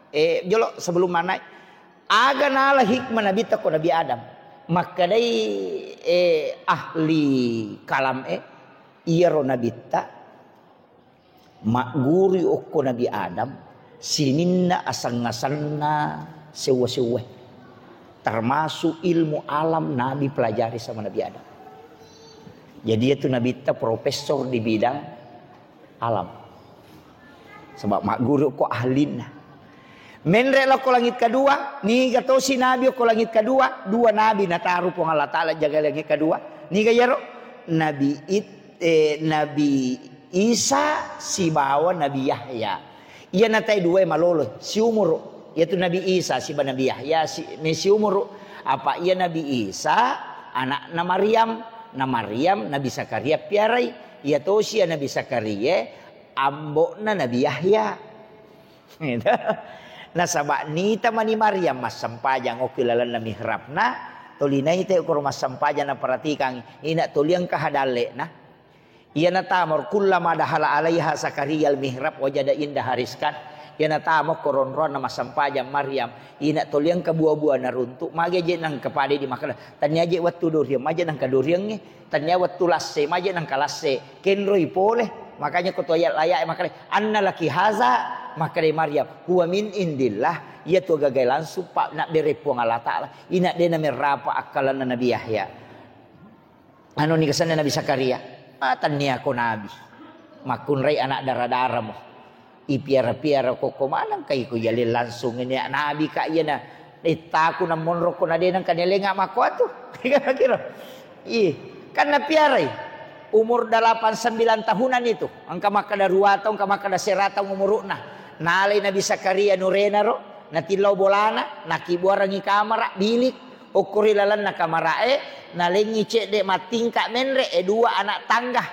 Eh, jolo sebelum manai. Aga nala hikmah Nabitta ko Nabi Adam. Makkedai, eh, ahli kalam, eh, iyaro Nabitta magguru okko Nabi Adam sininna aseng-asenna sewwa-sewwa. Termasuk ilmu alam Nabi pelajari sama Nabi Adam. Jadi itu Nabitta profesor di bidang alam. Sebab magguru ko ahlinna. Menre lao ko langit kedua, niga tosi nabi ko langit kedua, dua nabi nataru Puang Allah Taala jaga langit kedua. Niga iyaro? Nabi It-, eh, Nabi Isa sibawa Nabi Yahya. Iya natai dua malolo, siumuru. Yaitu Nabi Isa siba Nabi Yahya si, me siumuru. Apa iya Nabi Isa Ana'na Maryam, na Maryam Nabi Zakaria piarai. Iya tosi iya Nabi Zakaria, ambo'na Nabi Yahya. Gitu. Nasaba nita mani Maryam massempajang okko lalenna mihrabna, toli naita okko massempajang naperhatikang, ina toli engka hadalle'na. Iyana tama, kullama dakhala alaiha Zakaria al-mihrab wajada indaha rizqan. Iyana tama ko ronroanna massempajang Maryam, ina toli engka bua-bua naruntu, magi je nengka pada di makkeda, tania je wettu duriang, maje nengka duriangnge, tania wettu lasse, maje nengka lasse, kenroi pole. Makanya ko toya laya makkeda, "Anna laki haza?" Makkeda Maryam, "Huwa min indillah." Iya tu gagai langsung pa nabbere Puang Allah Taala. Ina de namerrapa akkalanna Nabi Yahya. Anu ni kesenna Nabi Zakaria. Ah, tania ko nabi. Makkunrai anak dara-daramu. Ipiara-piara kokko maneng kai ko yale langsung ini nabi ka iyana. Ittaku namonro ko nadenang ka nelenga makko atu. Kira-kira. Ih, kan napiarai. Umur delapan sembilan tahunan itu. Engka makkeda dua tahun, engka makkeda serata umuruna. Nalai Nabi Zakaria nurena ro, natillau bolana, nakibuarangi kamara, bilik. Okkori lalenna kamarae, nalengngi cedde mattingka menre, e dua anak tangga.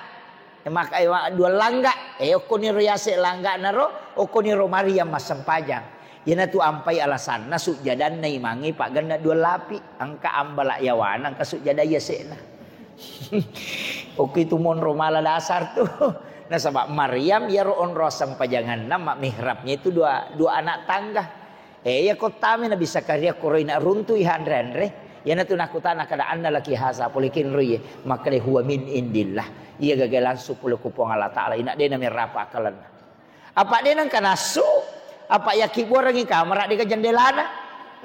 E mak-, e wa-, dua langga. E okkoniro yase langgana ro, okkoniro Maryam massempajang. Iyanatu ampai alasanna sujjadanna imangnge paggenna dua lapi. Engka ambala yawana, engka sujjada yase'na. Okko itu monro mala dasar tu. Nasaba Maryam iyaro onro assempajanganna, ma mihrabnya itu dua, dua anak tangga. Eh, iya kottami Nabi Zakaria koroina runtu'i hanre-anre. Iyanatu nakkutana kada anna laki haza pole kenroi ye. Makkeda huwa min indillah. Iya gaga langsung pole ku Puang Allah Taala. Ina de namerrapa akkalenna. Apa de nengka nassu? Apa yakkibuarangi kamara de ka jendelana?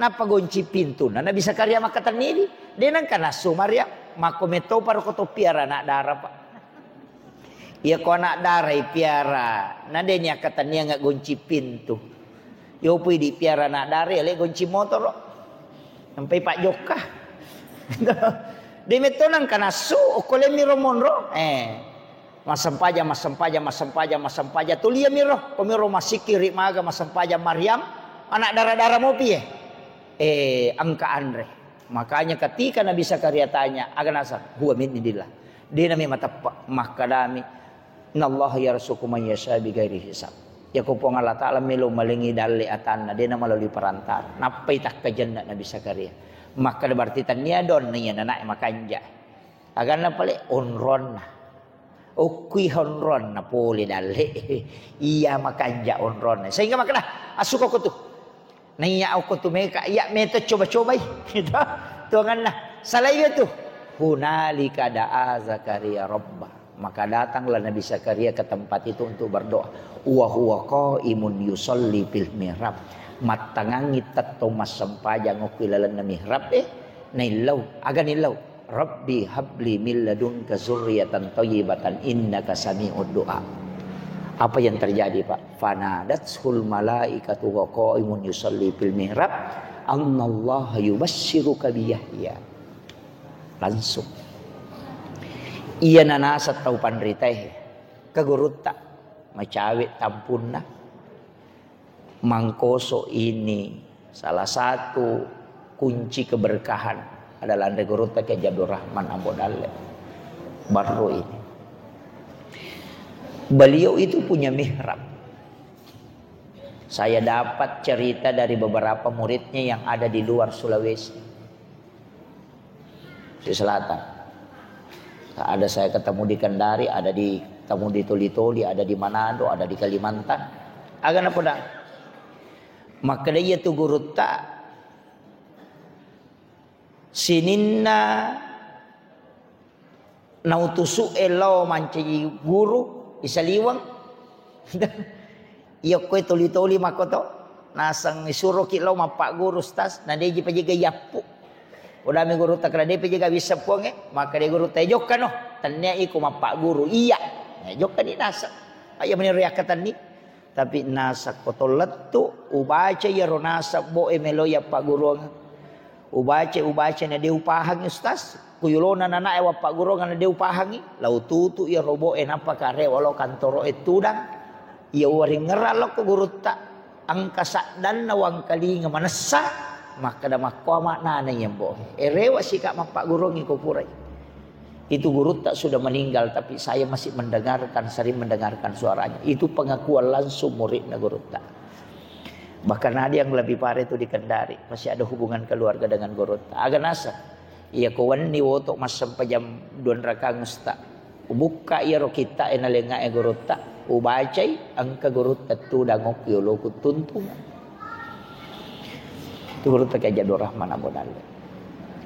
Nappa gonci pintuna Nabi Zakaria makkatennidi. De nengka nassu Maryam. Makko metto paro ko toppiara anak dara, Pak. Iya ko anak dara ipiara, na de ni akkatenniang gonci pintu. Yopo idi piara anak dara, ale gonci motoro. Sampai Pak Jokka. De metto nangka nassu, okko lemmi ro monro. Eh, massempajang, massempajang, massempajang, massempajang. Tulia miro, komiro masikiri maga massempajang Maryam, anak dara-dara mopi eh. Eh, engka anre. Makanya ketika Nabi Zakaria tanya, aga naseng, huwa min indillah. De nami mateppa, makkadami, "Innallaha yarzuqu man yasha bighairi hisab." Yako Puang Allah Taala melo malengi dalle atanna, de na melalui perantara. Nappai takkajenna Nabi Zakaria. Makkada berarti tania don iya nanae makanja. Aganna pale onronna. Okkui honronna pole dalle. Iya makanja onronna. Sehingga makkada, "Assuko tu." Naiya okko tu meka, iya meta coba-cobai. Gitu. Tuanganna. Salai itu. Hunalika da'a Zakaria rabba. Maka datanglah Nabi Zakaria ke tempat itu untuk berdoa. Wa huwa qaimun yusalli fil mihrab. Mattangangi tetto massempajang okko ilalenna mihrab eh. Naillau. Aga nillau. Rabbi habli min ladunka zurriyatan thayyibatan innaka sami'ud du'a. Apa yang terjadi, Pak? Fanadatshul malaikatu wa qaimun yusalli fil mihrab, "Annallaha yubasysyuruka bi Yahya." Langsung. Iya nanasa tau panritae ke gurutta, macawe tampunna. Mangkoso ini salah satu kunci keberkahan adalah anre gurutta Kiai Abdul Rahman Ambo Dalle. Barro ini. Beliau itu punya mihrab. Saya dapat cerita dari beberapa muridnya yang ada di luar Sulawesi. Sulawesi Selatan. Ada saya ketemu di Kendari, ada di, ketemu di Toli-Toli, ada di Manado, ada di Kalimantan. Aga napoda. Makkeda iya tu gurutta sininna nautusu e lao mancaji guru isaliweng. Iya koe toli-toli makkoto. Naseng isuroki lao mappagguru, Ustaz, na deji pajega yappu. Udami gurutta kada depe jaga wisseng Puangnge, makkeda gurutta, "Eh, jokkano, tennia iko mappagguru." Iya. Eh, jokkani naseng. Iya meniro yakkatenni. Tapi naseng koto lettu, ubaca iyaro naseng boe melo yappagguruang. Ubaca, ubaca na de upahangi, Ustaz. Kuyulona nanae wappagguruang na de upahangi. Lau tutu iyaro boe nappa karewa lao kantoroe tudang. Iya uwaringngerang lokko gurutta. Engka saddanna wangkalinga manessa. Makkeda makkoa maknana iya, Mbok. Eh, rewa sika mappagurungngi ko purai. Itu gurutta sudah meninggal, tapi saya masih mendengarkan, sering mendengarkan suaranya. Itu pengakuan langsung muridna gurutta. Bahkan ada yang lebih parah itu di Kendari, masih ada hubungan keluarga dengan gurutta. Aga naseng, iya ko wenni woto massempajang dua rakang, Ustaz. Ubukka iyaro kitta e nalengnga e gurutta, ubacai, engka gurutta tudang okko yoloku tuntungan. Itu gurutta Kiai Abdul Rahman Abu Dalle.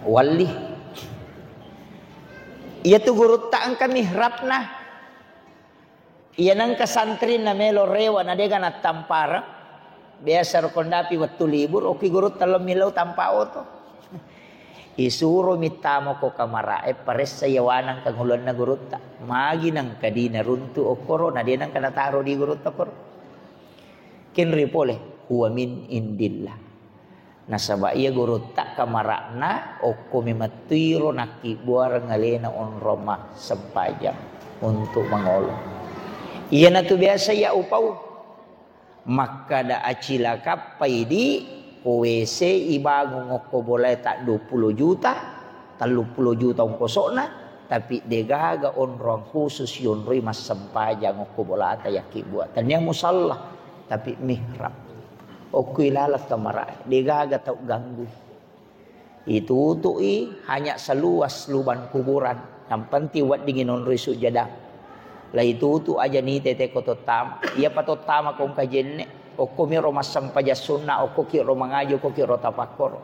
Walli. Iyatu gurutta engka mihrabna. Iya nengka santrinna melo rewa na dega nattampareng. Biasa ro kondapi wettu libur, okki gurutta lo millau tanpa oto. Isuro mittamo ko kamara e, paressa iya wanang kangulonna gurutta. Magi nengka dina runtu okkoro, na de nengka nataro di gurutta koro. Kenri pole, huwa min indillah. Nasaba iya gurutta kamara'na okko memettuiro nakkibbuareng alena onrong massempajang untuk mangolo. Iyanatu biasa iya upau. Makkada acilakappai di ko W C ibangung okko bolae ta dua puluh juta, telluppulo juta ongkosokna, tapi degaga onrong khusus yonroi massempajang okko bolata yakkibbua. Tania musalla, tapi mihrab. Okko ilaleng kamara, degaga tau ganggu. Itutu'i hanya seluas lubang kuburan. Yang penting weddingi nonroi sujada. La itutu aja ni tete ko tottama. Iyapa tottama ko engka jenne. Okko miro massempajang sunna, okko ki ro mangaji, okko ki ro tapakkoro.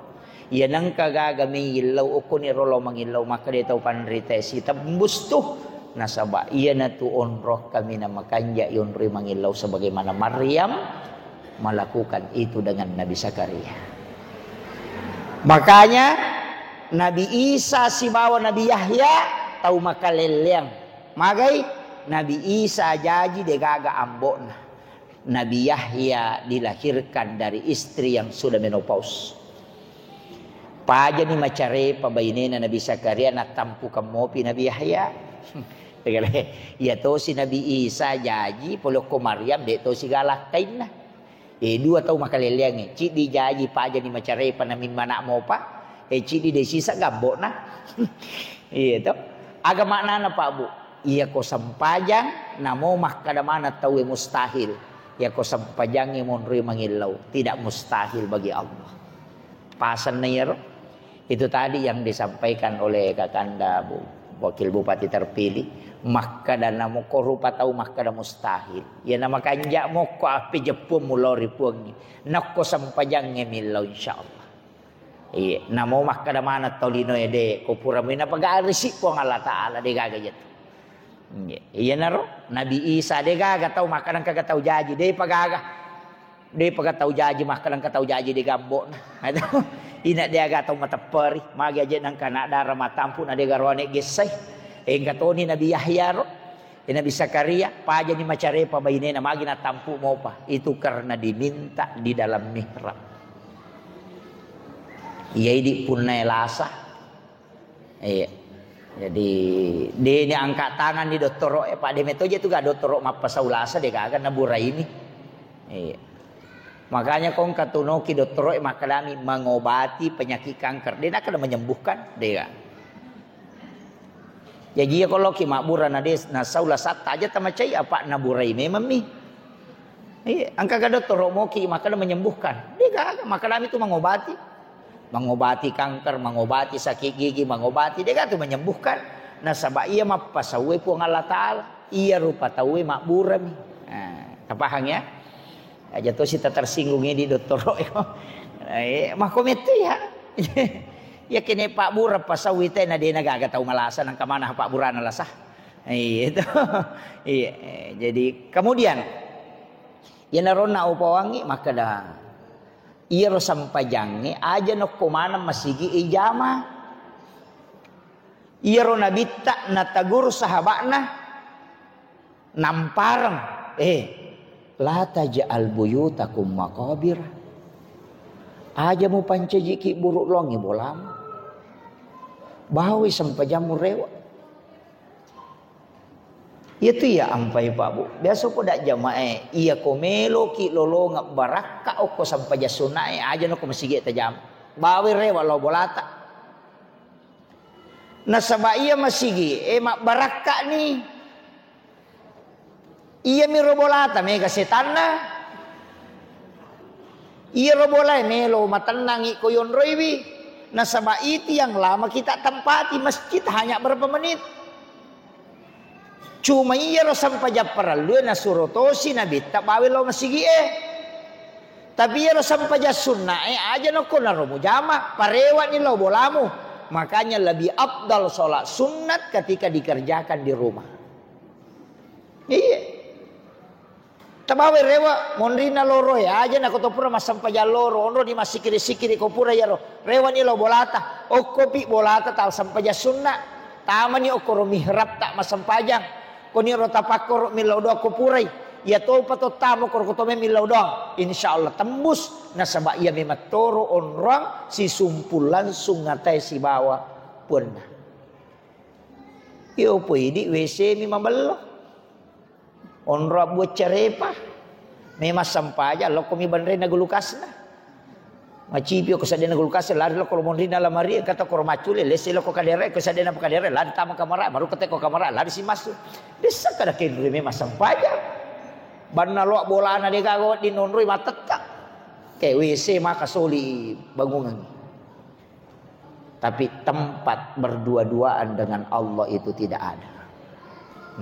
Iya nengka gaga mengillau, okko ni ro lo mangillau, makkeda tau panrita sitembus tu. Nasaba iyanatu onrong kaminang makanja yonroi mangillau sebagaimana Maryam melakukan itu dengan Nabi Zakaria. Makanya Nabi Isa sibawa Nabi Yahya tau makalelleang. Magai Nabi Isa jaji degaga ambo'na. Nabi Yahya dilahirkan dari istri yang sudah menopause. Pajani macarepa bainena Nabi Zakaria, nattampukeng mopi Nabi Yahya. Iya tosi Nabi Isa jaji, pole okko Maryam, de tosi galakkainna. E, dua tau makalelleangnge, ciddi jaji pajani macarepa namimma anak mopa, e, ciddi de sisa gambokna. Iya to. Aga maknana, Pak Bu? Iya ko sempajang, namo makkada maneng tauwe mustahil. Iya ko sempajangnge monroi mangillau, tidak mustahil bagi Allah. Pasenna iyaro. Itu tadi yang disampaikan oleh Kakanda Bu, Wakil Bupati terpilih, makkada namo ko rupa tau makkada mustahil. Iya na makanja mokko api jeppuang mulao ri puangngi. Nakko sempajangnge millau insyaallah. Iya, namo makkada maneng tau lino ede, ko pura mui napagarisi Puang Allah Taala, de gaga jatu. Iya, iyanaro Nabi Isa de gaga tau makkada engkaga tau jaji, de pagaga. De paga tau jaji makkada engka tau jaji de gambokna. Ina de aga tau matepperi, magi aje nengka anak dara matampu na de garoane gessai. Engka toni Nabi Yahya ro. E, Nabi Zakaria, pajani macarepa bainena, magi natampu mopa. Itu karena diminta di dalam mihrab. Iya idi punna elasa. Iya. Jadi, deni angkat tangan di dottoro e, Pak, de metoje tu ga dottoro mappasau lasa, de gaga naburaimi. Iya. Makanya kong katunoki dottoro e makkadami mengobati penyakit kanker. De nakkada menyembuhkan, de ga. Jaji iya ko loki mabbura na des-, nasau lasatta aja tamacai apa naburai memang mi. Iya, engka ga dottoro moki makkada menyembuhkan. De gaga, makkadami tu mengobati. Mengobati kanker, mengobati sakit gigi, mengobati, de gaga tu menyembuhkan. Nasaba iya mappasaue Puang Allah Taala. Iya rupa tauwe mabburami. Nah, tapahang ya? Aja tosi ta tersinggung ini dottoro. Eh, makko mettu ya. Ya kene pabbura pasau ite na dena gaga tau malasa nang kamana pabburana lasa. Iya itu. Iya, eh, jadi kemudian, iya naronna upawangi makkada, iyaro sempajangnge aja nokko maneng masigi ijama. Iyaro nabitta natagur sahaba'na, nampareng, eh, la taj'al buyutakum maqabir. Aja mupancajiki buru longi bolamu. Bawi sempajammu rewa. Iyatu iya ampai Pak Bu. Biasa ko dak jamae, iya ko meloki lolongeng barakka okko sempajang sunnae, aja nokko masigi tajama. Bawe rewa lao bolata. Nasaba iya masigi e mabbarakkani. Iyami ro bolata mega setanna. Iya ro bolae melo matennangi ko yonroiwi. Nasaba iti yang lama kita tempati masjid hanya berapa menit. Cuma iyaro sempajang parellue nasuro tosi Nabitta bawe lao masigi'e. Tapi iyaro sempajang sunnae aja nokko naro mujama, parewani lao bolamu. Makanya lebih afdal sholat sunat ketika dikerjakan di rumah. Iya. Tabawa rewa monrinna loroe aja nako to pura massempajang loro, onro di massikiri-sikiri ko pura iyaro. Rewani lao bolata, okkopi bolata tau sempajang sunna. Tamani okkoro mihrab tak massempajang. Koni ro tapakkoro millau doang ko purai. Iya topa to tamo koro ko to me millau doang. Insya Allah tembus nasaba iya memang toro onroang sisumpul langsung ngatai sibawa puanna. Iyo po idi W C mi mabello. Onro abbuang carepa. Memang sempajang lokko mi banrena gulukasna. Macipi ko seddena gulkas lari lokko monrinna lamari engka to koro maccule lesse lokko kadere ko seddena kadere lari tama kamara baru keteko kamara lari si massu. Dessa kada kenrui memang sempajang. Banna loa bolana de gaga wedding nonroi matetta. Ke W C maka soli bangungan. Tapi tempat berdua-duaan dengan Allah itu tidak ada.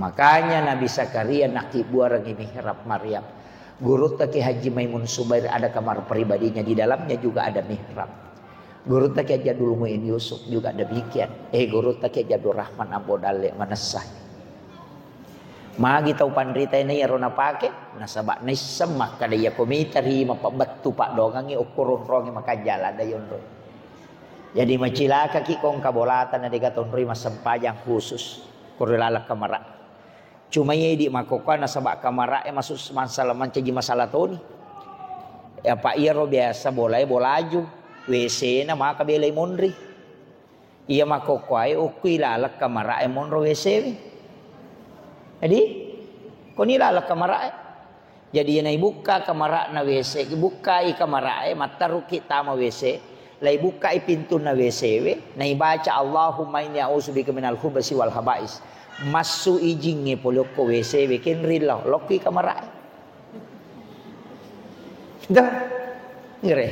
Makanya Nabi Zakaria nakkibbuarengngi mihrab Maryam. Gurutta Kiai Haji Maimun Subair ada kamar pribadinya, di dalamnya juga ada mihrab. Gurutta Kiai Haji Abdul Muin Yusuf juga demikian. Eh, Gurutta Kiai Haji Abdul Rahman Ambo Dalle manessa. Magi tau panrita ini iyaro napake, nasaba naisseng makkada iya komita ri mapabbettu paddoangengngi okko ronrongi makajala ada yonro. Jadi macilakaki ko engka bolata na dega tonroi massempajang khusus ko ri laleng kamara. Cuma iya idi makkokkoe nasaba kamara e masuk masalah mancaji masalah toni. Apa iyaro biasa bolae bolaju, W C na maka belai monri. Iya makkokkoe ukkui laleng kamara e monro W C we. Jadi koni laleng kamara e. Jadi, iya naibukka kamara'na W C, bukkai kamara e, mattarukki tama W C, laibukkai pintunna W C we, naibaca, "Allahumma inni a'udzubika minal khubasi wal khaba'is." Massu ijingnge pole okko W C we, kenri lao, lokkui kamara e. Dah, ngere.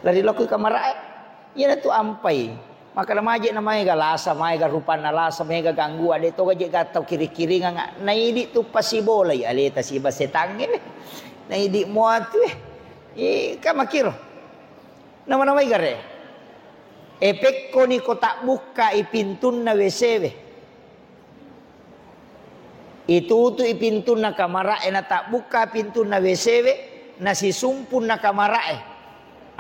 Lari lokkui kamara e. Iyanatu ampai. Makkeda maje na maega lasa, maega rupanna lasa, maega gangguan, de toga je gattau kiri-kiringang. Naidi tu pasibolai aleta siba setangnge we. Naidi muatu we. Ika makiro. Nama-namai gare. Epekkoni ko tabbukkai pintunna W C we. Itutui pintunna kamara'e, natabbukka pintunna W C we, nasisumpunna kamara'e.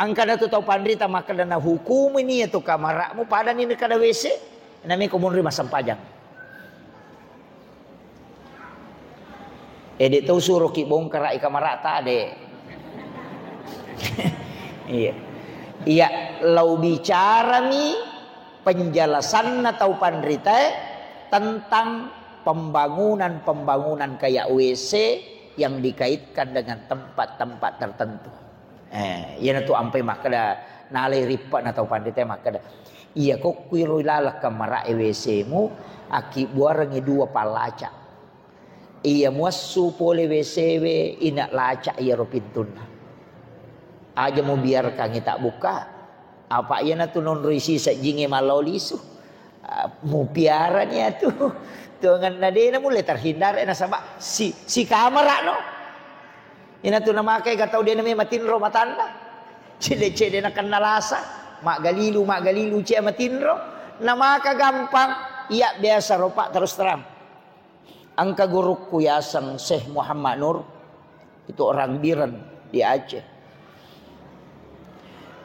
Engkana tu tau panrita makkeda, "Nahukumuni iya tu kamara'mu, padani nakada W C, namiko munri massempajang." Eh, de tau suroki bongkara'i kamara'ta, de. Iya. Iya, lau bicarami penjelasanna tau panritae tentang pembangunan-pembangunan kayak W C yang dikaitkan dengan tempat-tempat tertentu. Eh, iyanatu ampai makkeda, nalai rippa na tau panritae makkeda, "Iya kokkuiro laleng kamara'e W C-mu, akkibbuarengngi dua pallaca." Iya muassu pole W C we, ina laca iyaro pintunna. Aja mubiarkangi tabbukka. Apa iyanatu nonroi sisejjingnge mallao lisu. Ah, mupiarani atu. Tuanganna dena mulle terhindar, eh, nasaba si, si kamara no. Inatu namaka ega tau dena me matinro matanna. Cede-cede nakenna lasa, maggalilu, maggalilu cia matinro. Namaka gampang, iya biasa ropa terus terang. Engka gurukku yaseng Syekh Muhammad Nur, itu orang Biren di Aceh.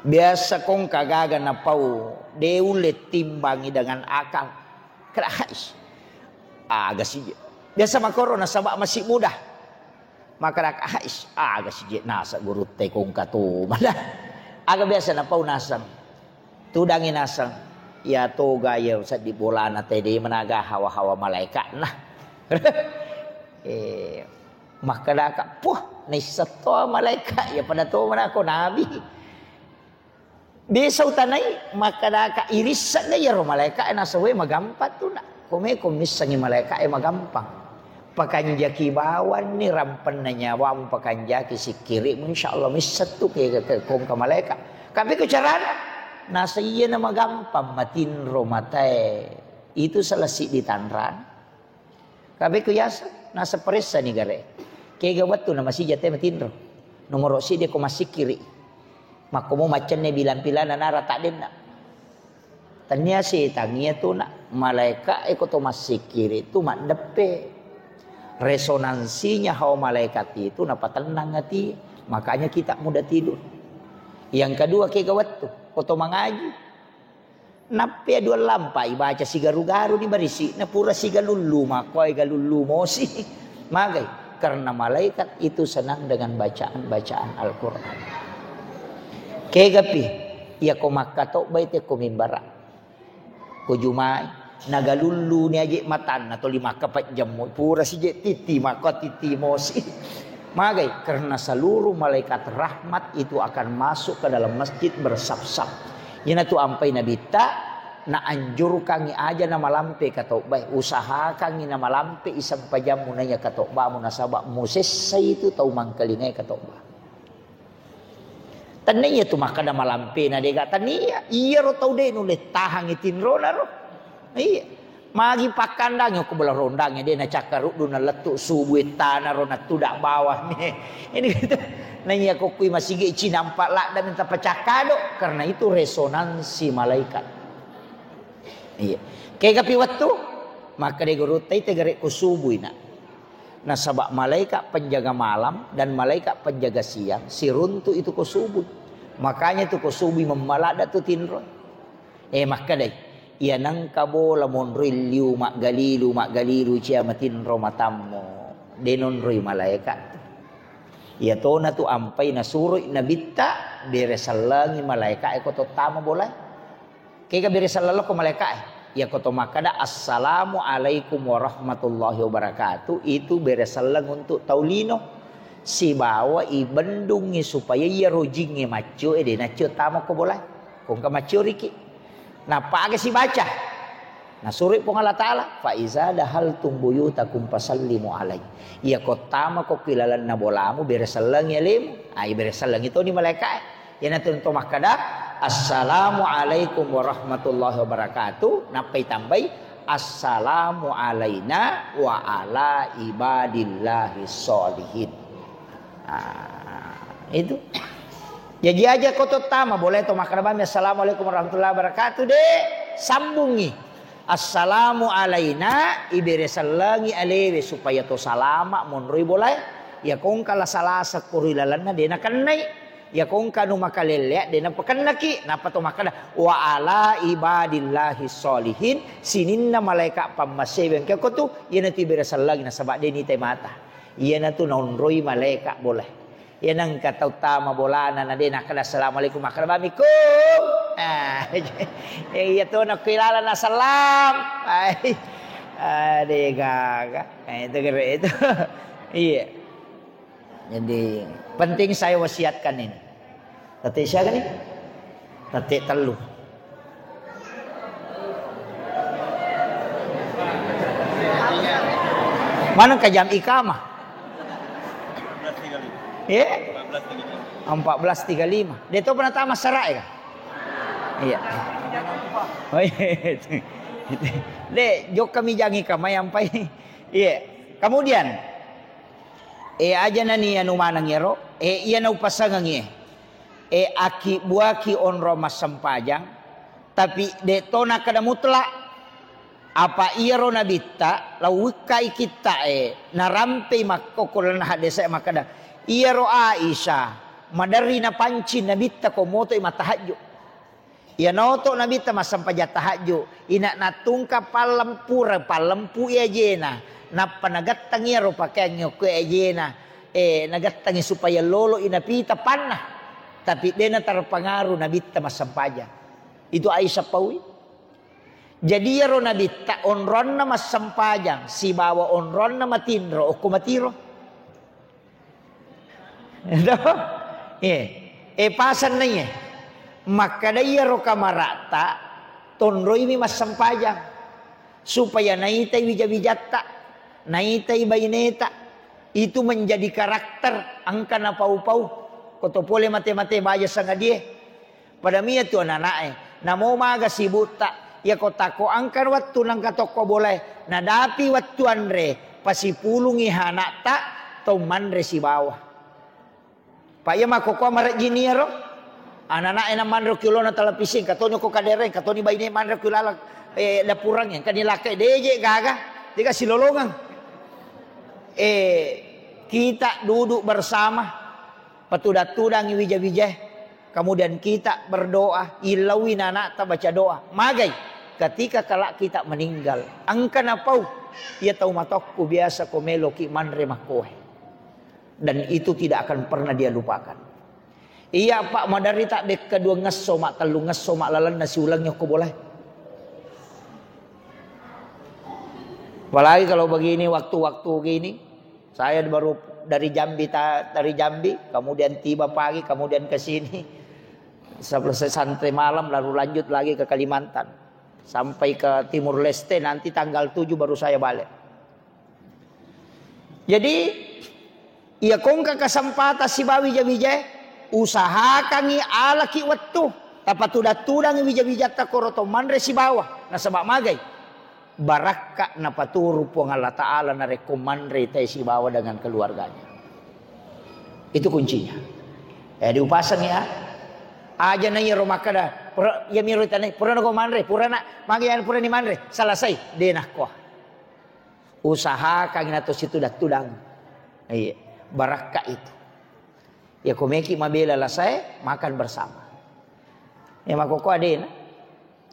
Biasa kongka gaga napau, de ulle timbangi dengan akal. Kera hais. Aga sije. Biasa makoro nasaba masih muda. Maka rak hais. Aga sije nasa gurutta kongka to. Mada. Aga biasa napau naseng. Tudangi naseng, iya toga iya seddi bolana tede managa hawa-hawa malaeka'na. Eh, makkedaka, "Puh, naisseng to malaeka, iya pada to manako nabi." Biasa utanai, makkadaka irisseng iyaro malaeka'e nasaba magampang tu, nak. Komeko missengi malaeka'e magampang. Pakanjaki bawanni rampenna nyawamu, pakanjaki sikkiri'mu, insyaallah misseng tu ke, ke, ke kongka malaeka. Tapi ko carana, nasa iyana magampang matinro matae. Itu salah siddi tanrana. Kabe ku yaseng, naseng paressani gare. Kega wettu na masija te matinro. Nomoro siddi ko massikkiri. Makkomo maccenne bilang-pilana nara taddenna. Tania setang iya tu, nak, malaeka e ko to massikkiri tu maddeppe. Resonansinya hawa malaikat itu napatennang ati. Makanya kita mudah tidur. Yang kedua, kega wettu ko to mangaji. Nappe dua lampa ibaca sigaru-garu ni barisi, na pura sigalullu, makkoe galullu mosi. Magai, karena malaikat itu senang dengan bacaan-bacaan Al-Quran. Kegapi, iya ko makkatobbai te ko mimbara. Ko jumai, nagalullu ni aje matanna, toli makkapejjemmo, pura sije titi, makko titi mosi. Magai, karena seluruh malaikat rahmat itu akan masuk ke dalam masjid bersaf-saf. Iyanatu ampai Nabitta, naanjurkangi aja na malampe katobbae, usahakangi na malampe isempajammu naiya katobbamu, nasaba musessai itu tau mangkalingai katobba. Tennia tu makkeda malampena, dega tennia. Iyaro tau de nulle tahangi tinrona ro. Iya. Magi pakkandangi ko bola rondangi, de nacakkaruddu nalettu subu ettana ro natuda bawang. Ini gitu. Naiya ko kui masigi cinampa ladda minta pacakkado, karena itu resonansi malaikat. Iya. Kegapi wettu, makkeda gurutta, ite gare ko subui, nak. Nasaba malaikat penjaga malam dan malaikat penjaga siang siruntu itu ko subui. Makanya itu ko subui memmaladda tu tinro. Eh, makkedai, iya nengka bola monroi liu maggalilu, maggalilu cia matinro matammu. De nonroi malaikat tu. Iya tona tu ampai nasuroi nabitta bere sellengi malaikat e ko tottama bolae. Kega bere selleng lokko malaeka'e. Iyako to makkeda, "Assalamu alaikum warahmatullahi wabarakatuh," itu bere selleng untuk tau lino. Sibawa ibendungngi supaya iyaro jingnge maccio e de naccio tama ko bolae. Ko engka maccio riki. Nappa aga sibaca. Nasuroi Puang Allah Ta'ala, "Fa iza dahaltum buyutakum fasallimu alaihi." Iyako tama ko ki lalenna bolamu, bere sellengi alemu. Ai bere sellengi toni malaeka'e. Iyanatu to makkeda, "Assalamu alaikum warahmatullahi wabarakatuh." Nappai tambai, "Assalamu alaina wa ala ibadillahi sholihin." Ah, itu. Jaji aja ko to tama, boleh to makkeda bami, "Assalamualaikum warahmatullahi wabarakatuh," de sambungi. "Assalamu alaina," ibere sellengi alewe supaya to salama monroi bolae. Iya ko engka lasa-lasa ko ri lalenna de nakennai. Iya ko engka anu makalellea de napakennaki, nappa to makkeda, "Wa ala ibadillahi sholihin," sininna malaeka pammaseweng keko tu, iyanatu ibere sellengi nasaba de nitai mata. Iyanatu naonroi malaeka bolae. Iya nengka tau tama bolana na de nakkeda, "Assalamualaikum," makkeda, "Bamikum." Ah, iya to nakko ilalana salam. Ai. Ah, de gaga. Eh, itu kira itu. Iya. Jadi, penting saya wasiatkan ini. Tete siaga nih? Tete tellu. Mana ke jam ikamah? Iya? Empat belas tiga lima. De to pernah tama sara' ya? Iya. Oh, iya. De, jokka mi jang ikamah yang pai. Iya. Kemudian, E, aja nani anu maneng iyaro, e, iya naupasengengi, e. E, akibbuaki onrong massempajang, tapi de to nakkeda mutlak. Apa iyaro nabitta, lao wikkai kitta e, narampei makkokko lalenna haddese makkeda, iyaro Aisyah, maderri napancing nabitta ko motoi mattahajju. Iyanoto nabitta massempajang tahajju, ina nattungka pallempura, pallempu i ajena, nappa nagetteng iyaro pakeang okko ajena, e, nagettengi supaya lolo i napita panna. Tapi de naterpengaruh nabitta massempajang. Itu Aisyah paui. Jadi iyaro nabitta onronna massempajang sibawa onronna matinro okko matiro. Iya. E, pasang naiye. Makkeda iyaro kamara'ta, tonroimi massempajang, supaya naitai wija-wijatta, naitai baineta. Itu menjadi karakter, engka napau-pau. Ko to pole mate-mate baja sangadie. Pada mia tu anana'e, namo maga sibukta, iyako tako engka wettu nengka tokko bolae, nadapi wettu anre, pasipulungi hana'ta tau manre sibawa. Pak, iya makkokkoe marejjini iyaro. Anana'e namanre ki ulona televisi, engka toni ko kadereng, engka toni baine manre ki laleng, eh, dapureng, engka ni lakkai deje gaga, dega silolongeng. Eh, kita duduk bersama, patudang-tudangi wija-wijae, kemudian kita berdoa, illauwi nana'ta baca doa. Magai, ketika kelak kita meninggal, engka napau, iya tau matokku biasa ko meloki manre makkoe. Dan itu tidak akan pernah dia lupakan. Iya, Pak, maderri ta dekka dua ngesso, Mak, tellu ngesso, Mak, lalenna siulengngi okko bolae. Apalagi kalau begini, waktu-waktu gini, saya baru dari Jambi ta-, dari Jambi, kemudian tiba pagi, kemudian ke sini. Selesai santai malam, lalu lanjut lagi ke Kalimantan. Sampai ke Timur Leste, nanti tanggal tujuh baru saya balik. Jadi, iya kongka kesempatan sibawa wija-wijae, usahakangi alaki wettu, tapatudang-tudangi wija-wijatta koro to manre sibawa, nasaba magai? Barakka napaturu Puang Allah Ta'ala narekko manre tae sibawa dengan keluarganya. Itu kuncinya. Eh, diupaseng ya. Aja na iyaro makkeda, pura, iya miro tanai, purana ko manre, purana, magi anu purani manre, selesai, de nakko. Usahakan nato situdang-tudang. Iya, barakka itu. Ya, ko meki mabela lasae, makan bersama. Ya, makkokkoe adena.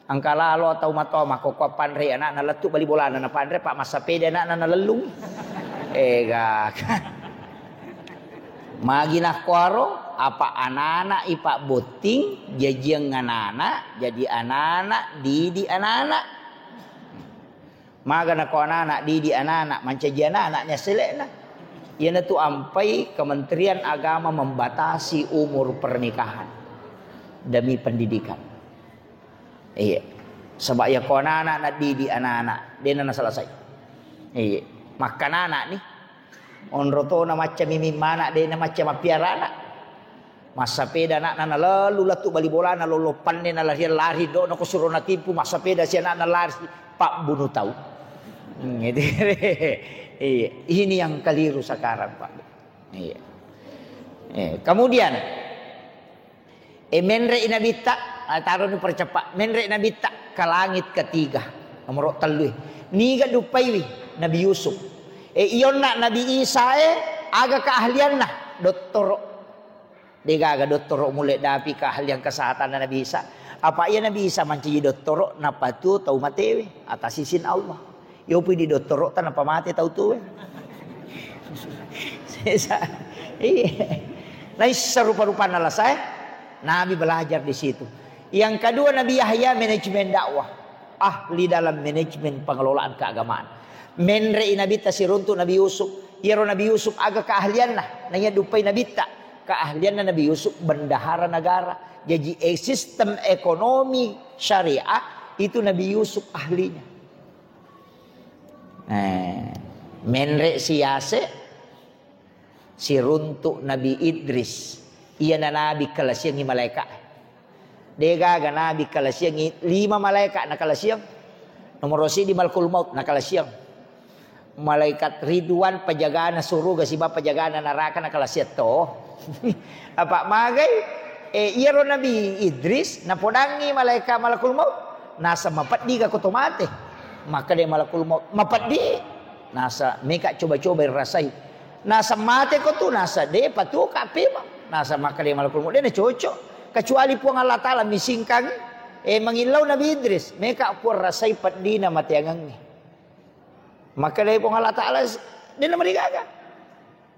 Engka lalo tau matoa makkokkoe panre anakna lettu bali bolana na panre, Pak, massapeda anakna nalellung. Ega. Magi nakkoaro, apa anana ipa botting, jajiang anana, jadi anana, didi anana. Maga nako anana, didi anana, mancaji anana nya sele'na. Iyanatu ampai Kementerian Agama membatasi umur pernikahan demi pendidikan. Iya. Saba iya ko anana nadidi anana, dena naselesai. Iya. Makkanana ni. Onro tona macca miming mana, dena macca mappiara anak. Massapeda anakna nalelu lettu bali bolana, lollo panne nalariang lari, do nako suro natimpu, massapeda si anakna lari, pabbunu tau. Hmm, itu. Iya, ini yang keliru sekarang, Pak. Iya. Eh, kemudian, eh, menre nabitta, ah, taroni percepat. Menre nabitta ke langit ketiga, nomor tellu. Niga dupaiwi Nabi Yusuf. Eh, ionna Nabi Isa, eh, aga keahlianna? Dottoro. Degaga dottoro mulle dapi keahlian kesehatanna Nabi Isa. Apa iya Nabi Isa mancaji dottoro napatuo tau matewe atas izin Allah. Yopi di dottoro tanpa mate tau tuwe. Sesa. Iya. Naissa rupa-rupanna lasae. Nabi belajar di situ. Yang kedua, Nabi Yahya manajemen dakwah. Ahli dalam manajemen pengelolaan keagamaan. Menre i Nabi tasiruntu Nabi Yusuf. Iyaro Nabi Yusuf aga keahlianna? Naiya dupai Nabitta. Keahlianna Nabi Yusuf bendahara negara. Jadi, eh, sistem ekonomi syariah itu Nabi Yusuf ahlinya. Eh, menre siyase, siruntu Nabi Idris. Iyana Nabi kalasiangi malaika. Degaga Nabi kalasiangi lima malaika nakalasiang. Nomor sidi Malakul Maut nakalasiang. Malaikat Ridwan pajagana suruga siba pajagana naraka nakalasiang to. Apa magai? Eh, iyaro Nabi Idris napodangi malaika Malakul Maut. Nasa mapeddi ga ko to mate? Makkeda Malakul Maut, mapeddi. Nasa meka coba-coba rasai. Nasa mate ko tu, nasa de patuka pema. Nasa makkeda Malakul Maut, de na cocok. Kecuali Puang Allah Ta'ala misingkang, eh, mangillau Nabi Idris. Meka Puang rasai peddina mateangengnge. Makkeda Puang Allah Ta'ala, de na marigaga.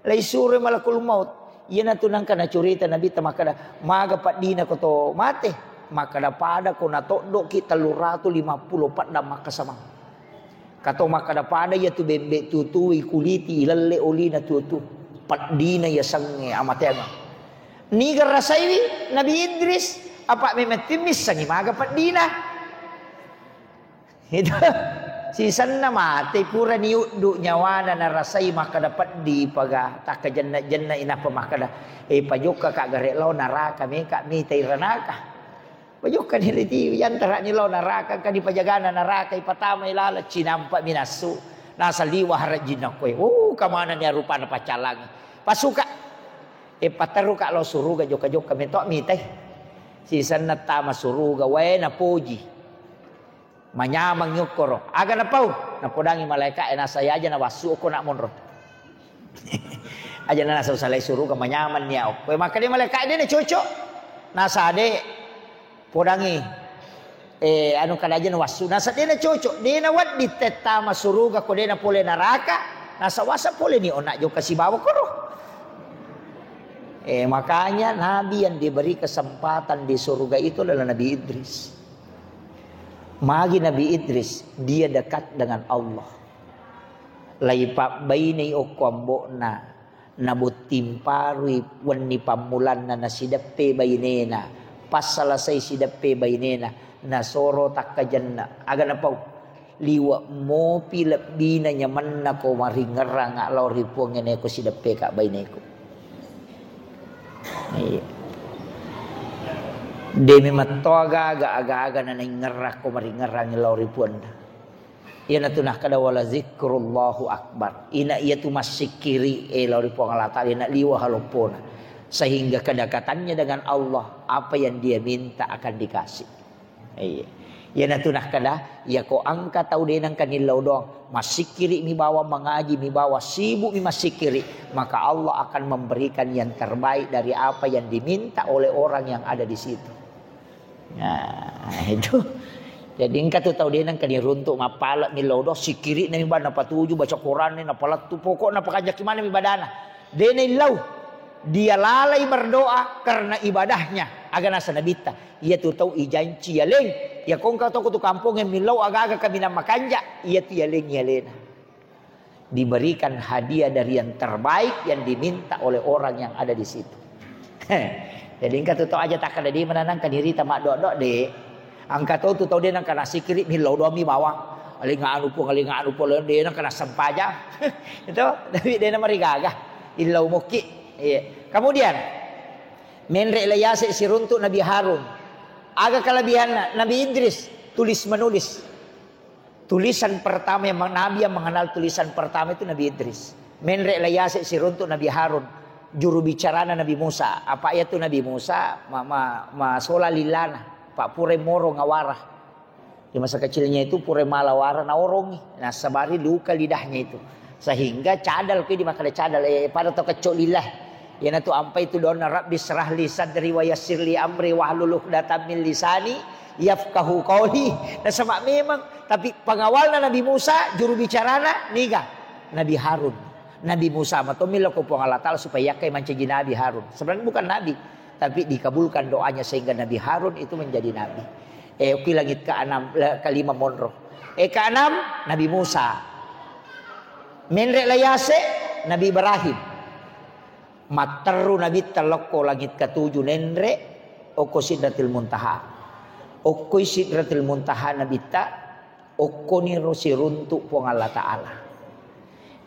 Laisuroi Malakul Maut. Iyanatu nangka nacurita Nabitta makkeda, maga paddina ko to mate? Makkeda, pada ko natoddoki telluratu limappulo paddang makkasamang. Kato makkeda, pada iyatu bembe tutu ikuliti ilelle olina tutu. Paddina yasengnge amateangeng. Niga rasaiwi Nabi Idris, Apa memang timmissengi maga peddina. Itu sisenna mate purani uddu nyawana narasai makkada peddi paga takkajenna-jenna inappa makkada, eh, pajokka ka gare lao naraka meka mitai ranaka. Pajokka ni riti yantarani lao naraka ka dipajagana naraka ipatamai lala cinampa minassu nasaliwa harajinna koe. Oh, kamana ni arupana pacalangi. Pasuka. Eh, paterru ka lao suruga jokka-jokka meto mitai. Sisenna tama suruga wae napoji. Manyameng yokkoro. Aga napau? Napodangi malaika e nasa yaja nawassu okko nak monro. Aja na nasa usalai suruga manyameng nia okko. Makkeda malaika e de na cocok. Nasa de podangi, eh, anu kada aja nawassu. Nasa de na cocok. De na waddi tettama suruga ko de na pole naraka. Nasa wasa pole ni onak jokka sibawa koro. Eh, makanya Nabi yang diberi kesempatan di surga itu adalah Nabi Idris. Magi Nabi Idris, dia dekat dengan Allah. Laipabbainei okko ambo'na, nabotting parui wenni pammulanna, nasideppe bainena, passalasai sideppe bainena, nasoro takkajenna. Aga napau? Liwe' mopi lebbina nyamenna ko maringerrang lao ri Puang e neko sideppe ka baineku. Iya. De memetto aga-aga, aga-aga nanaingerrang ko maringerrang lao ri Puanna. Iyanatu nakkeda wala zikrullahu akbar. Ina iyatu massikkiri e lao ri Puang Allah Taala ina liwe' haloppona. Sehingga kedekatannya dengan Allah, apa yang dia minta akan dikasih. Iya. Iyanatu nakkeda, iyako engka tau de nengka nillau doang, massikkiri mi bawang, mangaji mi bawang, sibuk mi massikkiri, maka Allah akan memberikan yang terbaik dari apa yang diminta oleh orang yang ada di situ. Nah, itu. Jadi engka tu tau de nengka niruntuk mappala millau doang, sikkiri nami bawang napatuju baca Quran ni napalettu, pokokna pakajaki mana mi badana. De naillau. Dia lalai berdoa karena ibadahnya. Aga nasa nabitta. Iya tu tau ijanci yaleng. Ya kongka toko tu kampong yang millau aga-aga kaminang makanja. Iya tu yaleng yalena. Diberikan hadiah dari yang terbaik yang diminta oleh orang yang ada di situ. Jadi engka tu tau aja takkada di mana nangka nirita maddo-do de. Engka to tu tau de nengka nasikiri millau doang mi bawang. Aling anu pun, aling anu pun, de nengka nasempajang. Itu, tapi de namarigaga. Illau mukki. Iya. Kemudian, menre' layase siruntuk Nabi Harun. Aga kelebihanna? Nabi Idris tulis menulis. Tulisan pertama yang Nabi yang mengenal tulisan pertama itu Nabi Idris. Menre' layase siruntuk Nabi Harun, juru bicarana Nabi Musa. Apa iya tu Nabi Musa ma, ma, masola lilana, pa pura moro ngawara. Di masa kecilnya itu pura mala wara naorongi, nasabari luka lidahnya itu. Sehingga cadal, kui di makkada cadal, eh, pada to kecco lillah. Iyanatu ampai tu doanna, "Rabbi syrah li sadri wa yassir li amri wahlul uqdatam min lisani yafqahu qauli." Nasaba memang, tapi pengawalna Nabi Musa, juru bicarana niga? Nabi Harun. Nabi Musa matommi lao ko Puang Allah Taala supaya yakkai mancaji nabi Harun. Sebenarnya bukan nabi, tapi dikabulkan doanya sehingga Nabi Harun itu menjadi nabi. Eh, okki langit keenam, le-, kelima monro. Eh, keenam, Nabi Musa. Menre' layase, Nabi Ibrahim. Matteru Nabitta lokko langit ketujuh nenre', okko Sidratil Muntaha. Okkoi Sidratil Muntaha Nabitta, okkoniro siruntuk Puang Allah Taala.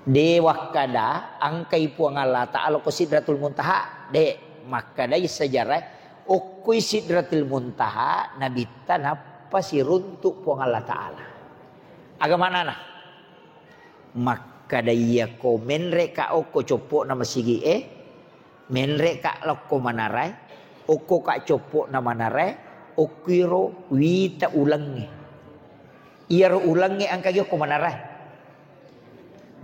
De wakkada engkai Puang Allah Taala ko Sidratul Muntaha, de, makkedai sejarah, okkoi Sidratil Muntaha Nabitta nappa siruntuk Puang Allah Taala. Aga manana? Makkada iyako menre'ka okko coppo'na masigi'e, menre'ka lokko manarae, okkoka coppo'na manarae, okkiro wita ulengnge. Iyaro ulengnge engkagi okko manarae?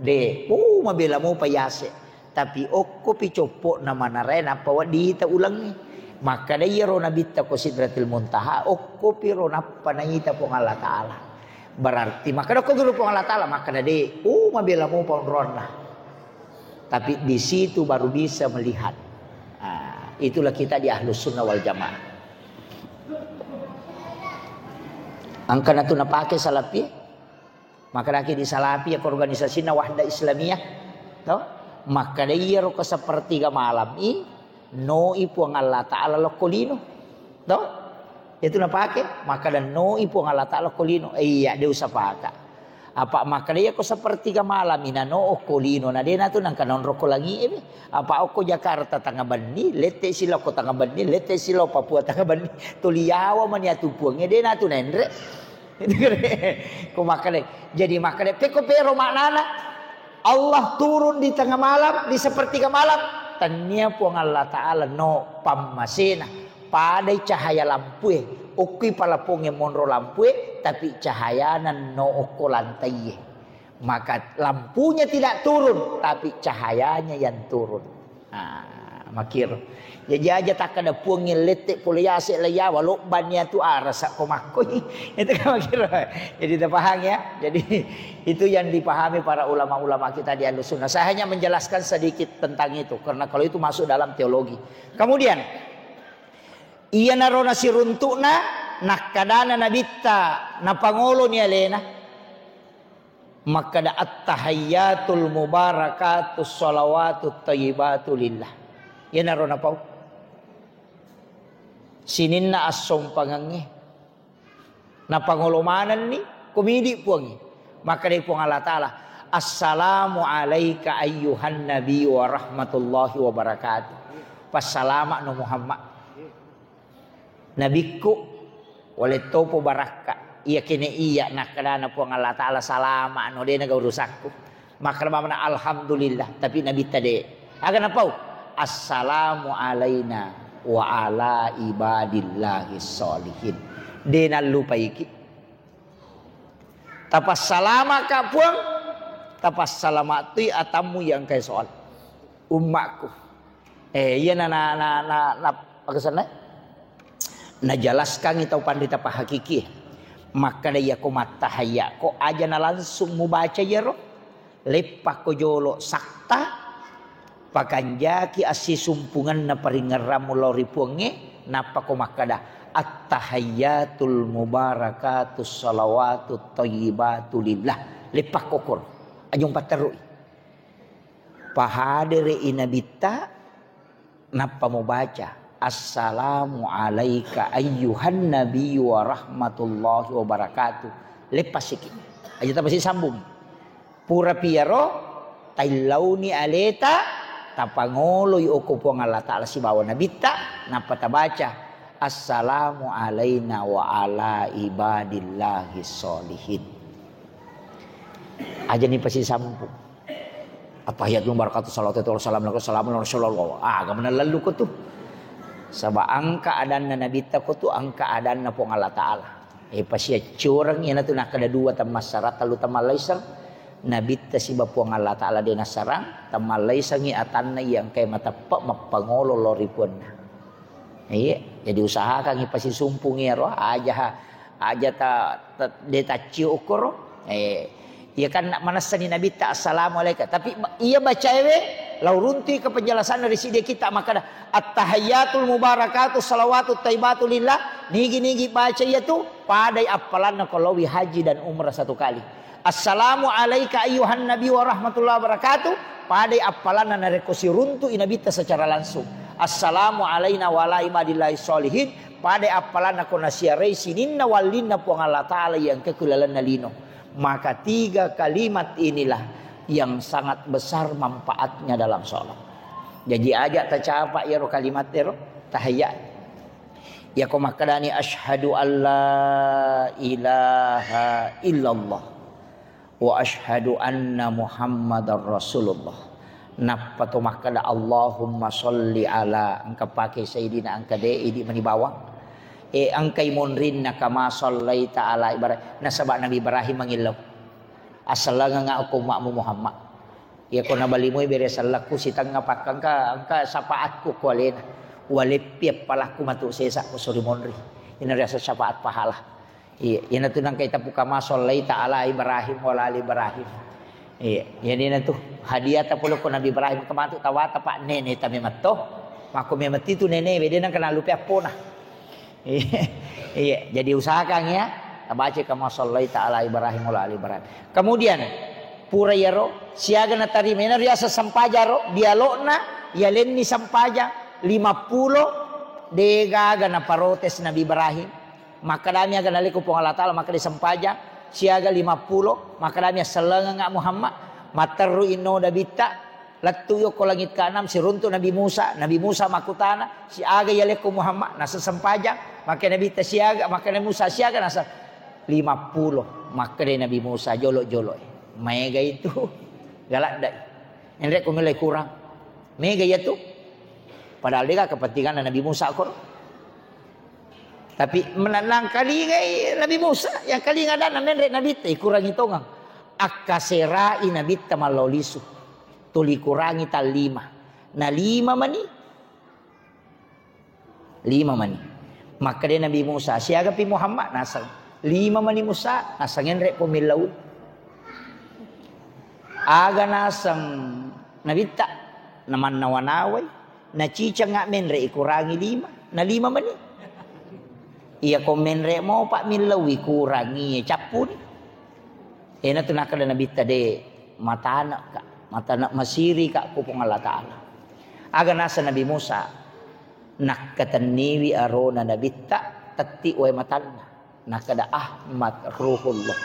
De, oh, mabela mopa yase. Tapi okkopi coppo'na manarae nappa wedding ita ulengnge. Makkada iyaro Nabitta ko Sidratil Muntaha, okkopiro nappa naita Puang Allah Taala. Berarti makkada okko guru Puang Allah Taala, makkada de, uh, mabela mopa onronna. Tapi di situ baru bisa melihat. Ah, itulah kita di Ahlus Sunnah wal Jamaah. Engkana tu napake Salafi, makkedaki di Salafi ya organisasina Wahda Islamiyah, to? Makkada iyaro ko sepertiga malam i, noi Puang Allah Taala lokko lino. To? Itu napake, makkeda, "Noi Puang Allah Ta'ala ko lino." Eh, iya, de usapaka. Apa makkeda, "Iya ko sepertiga malam, ina no okko lino, na dena tu nangka nonro ko langi e be. Apa okko Jakarta tengah benni, lette silo ko tengah benni, lette silo Papua tengah benni. Tuli yawa mani atu Puang e, dena tu nenre." Ko makkeda, jadi makkeda, peko pero maknana. Allah turun di tengah malam, di sepertiga malam, tennia Puang Allah Ta'ala no pammasena, padai cahaya lampue, okkui palapongnge monro lampue, tapi cahayana no okko lantaie. Maka lampunya tidak turun, tapi cahayanya yang turun. Ah, makiro. Jaji aja takkada Puang lette pole yase la yawa, lobbang ya tu arasa ko makkoi. Itu kan makiro. Jadi terpaham ya. Jadi itu yang dipahami para ulama-ulama kita di Ahlus Sunnah. Saya hanya menjelaskan sedikit tentang itu karena kalau itu masuk dalam teologi. Kemudian, iyanaro nasiruntukna, nakkadana nabitta, napangoloni alena. Makkada, "Attahiyyatul mubarakatus shalawatut thayyibatu lillah." Iyanaro napau. Sininna assompangengnge. Napangolo manenni, komidi Puangnge. Makkadai Puang Allah Ta'ala, "Assalamu alaika ayyuhan nabi wa rahmatullahi wa barakatuh." Passalama'no Muhammad. Nabikku, wale topo barakka. Iya kene iya, nakkadana Puang Allah Ta'ala, "Salama'no, de naga urusakku." Makkada mamana, "Alhamdulillah," tapi nabitta de. Aga napau? "Assalamu alaina wa ala ibadillahi sholihin." De nallupaiki. Tapassalamaka Puang, tapassalama'tui atammu yang kai soal ummakku. Eh, iya na, na, na, na, na, aga senna? Najelaskangngi tau panrita pahakiki. Makkada, "Iyako mattahayya ko aja na langsung mubaca iyaro. Leppakko jolo sakta, pakanjaki assisumpungenna paringerrammu lao ri Puangnge, nappako makkada, 'Attahayyatul mubarakatus shalawatut thayyibatu lillah.'" Leppakko koro. Ajung patterui. Pahadere'i nabitta, nappa mubaca, "Assalamu alaika ayyuhan nabiyyu wa rahmatullahi wa barakatuh." Leppasiki. Aja tapasi sambung. Pura piaro, taillauni aleta, tapangoloi okko Puang Allah Ta'ala sibawa nabitta, nappa tabaca, "Assalamu alaina wa ala ibadillahi sholihin." Ajani pasi sambung. Attahiyatu barakatuh salawatu wassalamu alaikum, salamu ala rasulullah. Ah, aga maneng lallu ko tu. Saba engka adanna nabitta ko tu, engka adanna Puang Allah Ta'ala. Eh, pasiaccoreng iyanatu nakkeda dua temmassarang, tellu temmallaiseng. Nabitta siba Puang Allah Ta'ala de nassarang, temmallaisengi atanna iya engkae mateppe mappangolo lao ri puanna. Iya, jadi usahakangngi pasisumpungngi iyaro, aja, aja ta, ta, de taccio ukkoro. Eh, iya kan manessani nabitta, "Assalamu alaika." Tapi ba-, iya bacaewe, lao runtui ke penjelasanna ri siddi kitta makkada, "Attahayyatul mubarakatuh salawatut thayyibatu lillah." Nigi-nigi baca iyatu, padai appalanna ko laowi haji dan umrah satu kali. "Assalamu alaika ayyuhan nabi wa rahmatullahi wa barakatuh." Padai appalanna narekko siruntu'i nabitta secara langsung. "Assalamu alaina wa ala ibadillahi sholihin." Padai appalanna ko nasiarai sininna wallinna Puang Allah Ta'ala yang ke ku lalenna lino. Maka tiga kalimat inilah yang sangat besar manfaatnya dalam sholat. Jadi aja tacapa iyaro kalimat ero tahiyya. Iyako makkedani, "Asyhadu an la ilaha illallah wa asyhadu anna Muhammadar Rasulullah." Nappa to makkeda, "Allahumma sholli ala," engka pake Sayyidina, engka de idi mani bawang. E, engkai monrinna, "kama shallaita ala Ibrahim." Nasaba Nabi Ibrahim mangillau. Asellengengnga okko ummakmu Muhammad. Iyako nabalimoi bere sellekku sitengnga pakka engka, engka syafaatku ko alena. Waleppi appalakku matu sesa ko sori monri. Ina riaseng syafaat pahala. Iya, iyanatu nangka itapu kama shallaita ala Ibrahim wa ala ali Ibrahim. Iya, iyanatu hadiah ta pole ko Nabi Ibrahim kematu tawata pak nene tame matto. Mako memang itu nene bede nangka nalupe appona. Iya, iya. Jadi usahakan ya, tabaca kama shallaita ala Ibrahim wa ala ali Ibrahim. Kemudian pura iyaro siaga natarima ina riaseng sempajang ro, dialogna yalenni sempajang lima puluh, degaga naparotes Nabi Ibrahim. Makkedami aga naleko Puang Allah Ta'ala, makkeda sempajang siaga lima pulo, makkedami assellengengnga Muhammad, matterru inno Nabitta, lettu yokko langit keenam, siruntu Nabi Musa, Nabi Musa makkutana, siaga yaleko Muhammad, nasa sempajang, makkeda Nabitta siaga, makkeda Musa siaga, nasa lima pulo, makkeda Nabi Musa, jolo-jolo, maega itu, galaddai, enre ko melai kurang, mega iya tu, padahal dega kepentingan Nabi Musa koro. Tapi menang kalingai Nabi Musa, yang kalinga adanna menre Nabitta, ikurangi tongang. Akkaserai Nabitta mallau lisu. Tuli kurangi tallima. Na lima mani. Lima mani. Makkeda Nabi Musa, siagapi Muhammad? Naseng. Lima mani Musa, naseng enre ko millau. Aga naseng Nabitta, namannawa-nawai. Naciceng menre ikurangi lima, na lima mani. Iya ko menre mopa millau ikurangi cappuni. Ena tu nakkeda Nabitta de matana ka, matana masiri ka ku Puang Allah Ta'ala. Aga nasa Nabi Musa nakkatenniwi arona Nabitta tetti wae matanna. Nakkeda Ahmad Ruhullah,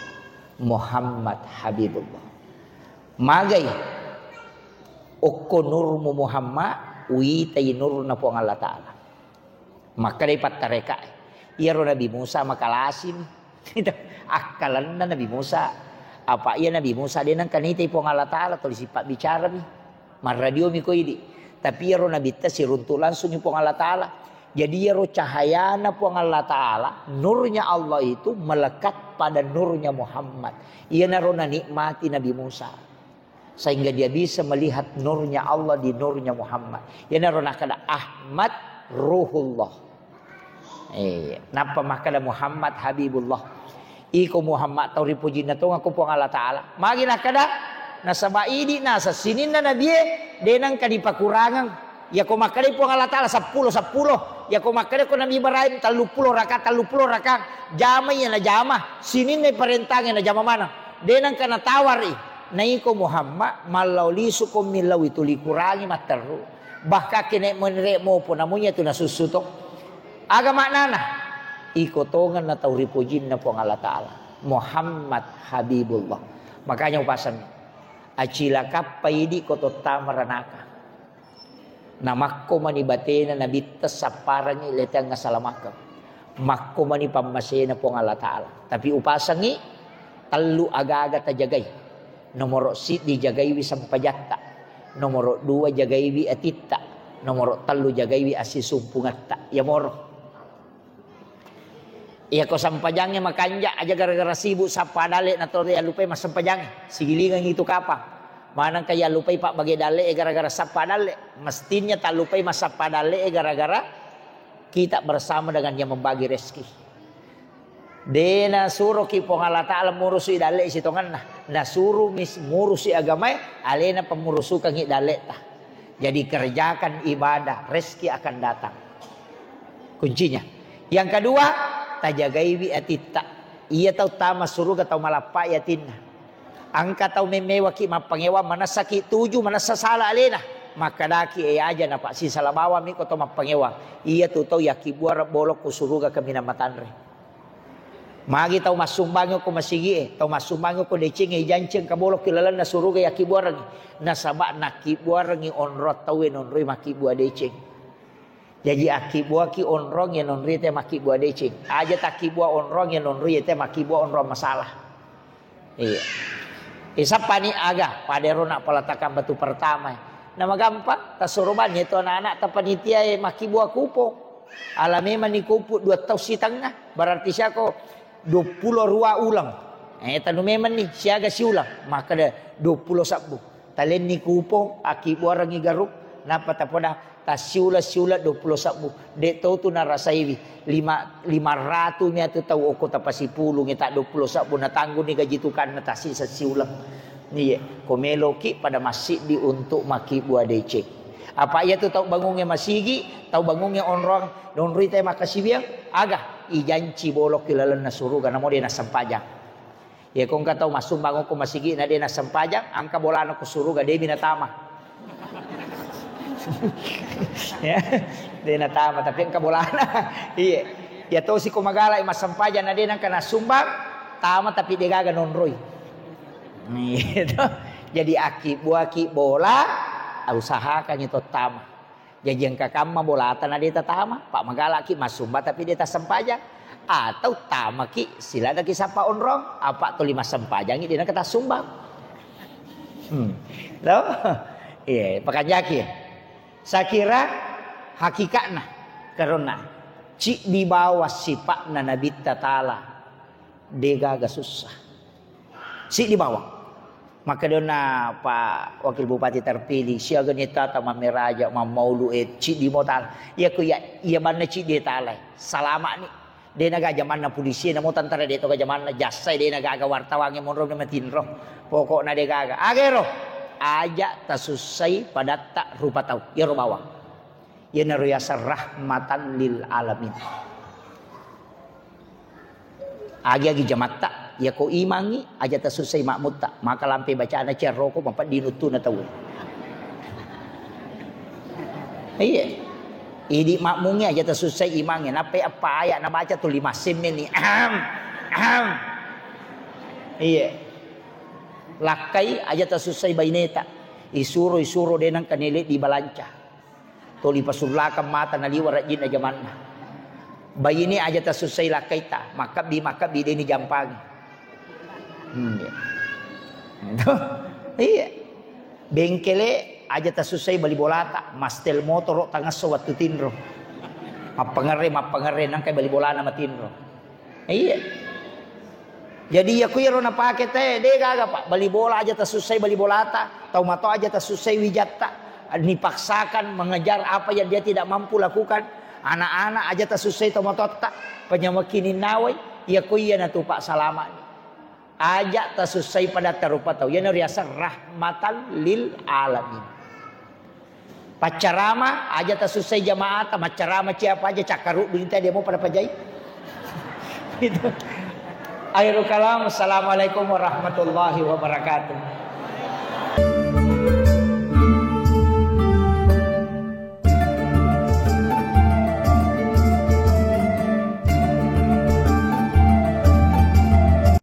Muhammad Habibullah. Magai okko nurmu Muhammad, uitai nurna Puang Allah Ta'ala. Makkedai pattarekae, iyaro Nabi Musa makalasimi. Akkalenna Nabi Musa. Apa iya Nabi Musa de nengka nitai Puang Allah Ta'ala, tuli sipabbicarami. Marradiomi ko idi. Tapi iyaro Nabitta siruntu langsungi Puang Allah Ta'ala. Jadi iyaro cahayana Puang Allah Ta'ala, nurnya Allah itu melekat pada nurnya Muhammad. Iyanaro nanikmati Nabi Musa. Sehingga dia bisa melihat nurnya Allah di nurnya Muhammad. Iyanaro nakkeda Ahmad Ruhullah. Eh, nappa makkeda Muhammad Habibullah. Iko Muhammad tau ripujinna tongeng ko Puang Allah Ta'ala. Magi nakkeda, nasaba idi nasa sininna nabie, de nengka dipakurangeng. Yako makkeda Puang Allah Ta'ala seppulo, seppulo. Yako makkeda ko Nabi Ibrahim telluppulo raka, telluppulo raka. Jama iya najama, sininna parentangeng najama maneng. De nengka natawari. Naiko Muhammad, mallau lisu ko millau itu likurangi matteru. Bahkan kene menre mopo namunya tu nasussu to. Aga maknana? Iko tongenna tau ripojinna Puang Allah Ta'ala. Muhammad Habibullah. Makanya upasanni. Acilakappa idi ko totta maranaka. Namakko mani batena Nabitta sapparengngi leteang asalamakeng. Makko mani pammasena Puang Allah Ta'ala. Tapi upasengngi tellu aga-aga tajagai. Nomoro siddi jagaiwi sempajatta. Nomoro dua jagaiwi atitta. Nomoro tellu jagaiwi assisumpungetta. Yamoro. Iyako sempajangnge makanja aja gara-gara sibuk sappa dalle na to yallupai massempajangnge. Sigilingengngi tu kapang. Manengka yallupai pabbage dalle e gara-gara sappa dalle. Mestinya tallupai massappa dalle e gara-gara kita bersama dengan yang membagi rezeki. De nasuroki Puang Allah Ta'ala murusui dalle sitongenna. Nasuro mis-, murusi agamae, alena pemurusukangi dalleta. Jadi kerjakan ibadah, rezeki akan datang. Kuncinya. Yang kedua, tajagaiwi atitta. Iya tau tama suruga tau malappai atinna. Engka tau memmewaki mappangewang, manessaki tuju, manessa sala alena. Makkedaki e aja napasisala bawammi ko tau mappangewang. Iya tu tau yakkibbuareng bolokku suruga kaminang matanre. Magi tau massumbangi ko masigie, tau massumbangi ko decengnge, ijanceng ka bolokki lalenna suruga yakkibbuarengngi. Nasaba nakkibbuarengngi onrong tauwe nonroi makkibbua deceng. Jaji akkibbuaki onrong iya nonroi te makkibbua deceng. Aja takkibbua onrong iya nonroi te makkibbua onrong masalah. Iya. Isappani aga, pada ero nak peletakan batu pertama. Nama gampang, tasoro banni itu anak-anak tapanitia e makkibbua kupong. Ala memang ni kupuk dua tau sitengnga, berarti siako dua puluh dua uleng. Eh, tanu memang ni, siaga siuleng, maka de dua puluh sabbu. Talenni kupong, akkibuarengngi garuk, nappa tapoda tassiuleng-siuleng dua puluh sabbu. De tau tu narasaiwi, lima, lima ratu mi atu tau okko tapasipulungi tak dua puluh sabbu, natangguni gaji tukanna tasisa siuleng. Iye, ko meloki pada massiddi untuk makkibua deceng. Apa iya tu tau bangungnge masigi, tau bangungnge onrong, nonroi te makkasiwiang, aga ijanci bolokki lalenna suruga, namo de nassempajang. Iya ko engka tau massumbang okko masigi na de nassempajang, engka bolana ko suruga, de mi natama. Ya, de natama, tapi engka bolana. Iya. Iya tosi ko magala massempajang na de nengka nassumbang, tama tapi de gaga nonroi. Gitu. Jadi aki buaki bola, usahakan itu tama. Jaji engka kamma bolata na de tatama, pa magalaki massumbang tapi de tassempajang. Atau tamaki siladaki sappa onrong, apa tuli massempajangi de nengka tassumbang. Hmm. Lo? Iya, pakanjaki. Sakira hakikatna karena ciddi bawa sipatna Nabitta Taala de gaga sussa. Siddi bawang. Makkedonna Pak Wakil Bupati terpilih, siaga ni tata mammeraja, mammaulu, eh, ciddi mo tala. Iya ko iya, iya banna ciddi tala. Salama ni. De naga jamanna polisi, namo tentara de to ga jamanna, jassai de naga aga wartawange monro na matinro. Pokokna de gaga. Agero, aja tasussai padatta rupa tau. Iyaro bawang. Iyanaro yaseng rahmatan lil alamin. Agi-agi jamatta, yako imangngi, aja tasussai makmutta, maka lampe bacana ciarroko mapedding uttuna tau. Iya. Idi makmungngi aja tasussai imangngi, nappai eppa aya nabaca tuli massemmenni. Ahem. Ahem. Iya. Lakkai aja tasussai baineta. Isuro, isuro de nengka nele di balanca. Toli pasullakang mata naliwa rajinna jamanna. Baine aja tasussai lakkaita, makkabbi, makkabbi deni jampangi. Hmm, iya. Iya. Bengkele aja tasussai bali bolata, mastel motoro tangesso wattu tinro. Mappangerre, mappangerre nangkai bali bolana matinro. Iya. Jadi, iya ku iyaro napake te, de gaga, Pak. Bali bola aja tasussai bali bolata, tau mato aja tasussai wijatta, dipaksakan mengejar apa yang dia tidak mampu lakukan. Anak-anak aja tasussai tau matotta, penyawa kininnawai, iya ku iya natu, Pak, salama ni. Aja tasussai pada tarupa tau. Iyana riaseng rahmatan lil alamin. Paccarama, aja tasussai jamaata, maccarama ciapa aja, cakkaruddu inta dia mau pada pajai. Itu. Akhirul kalam, assalamualaikum warahmatullahi wabarakatuh.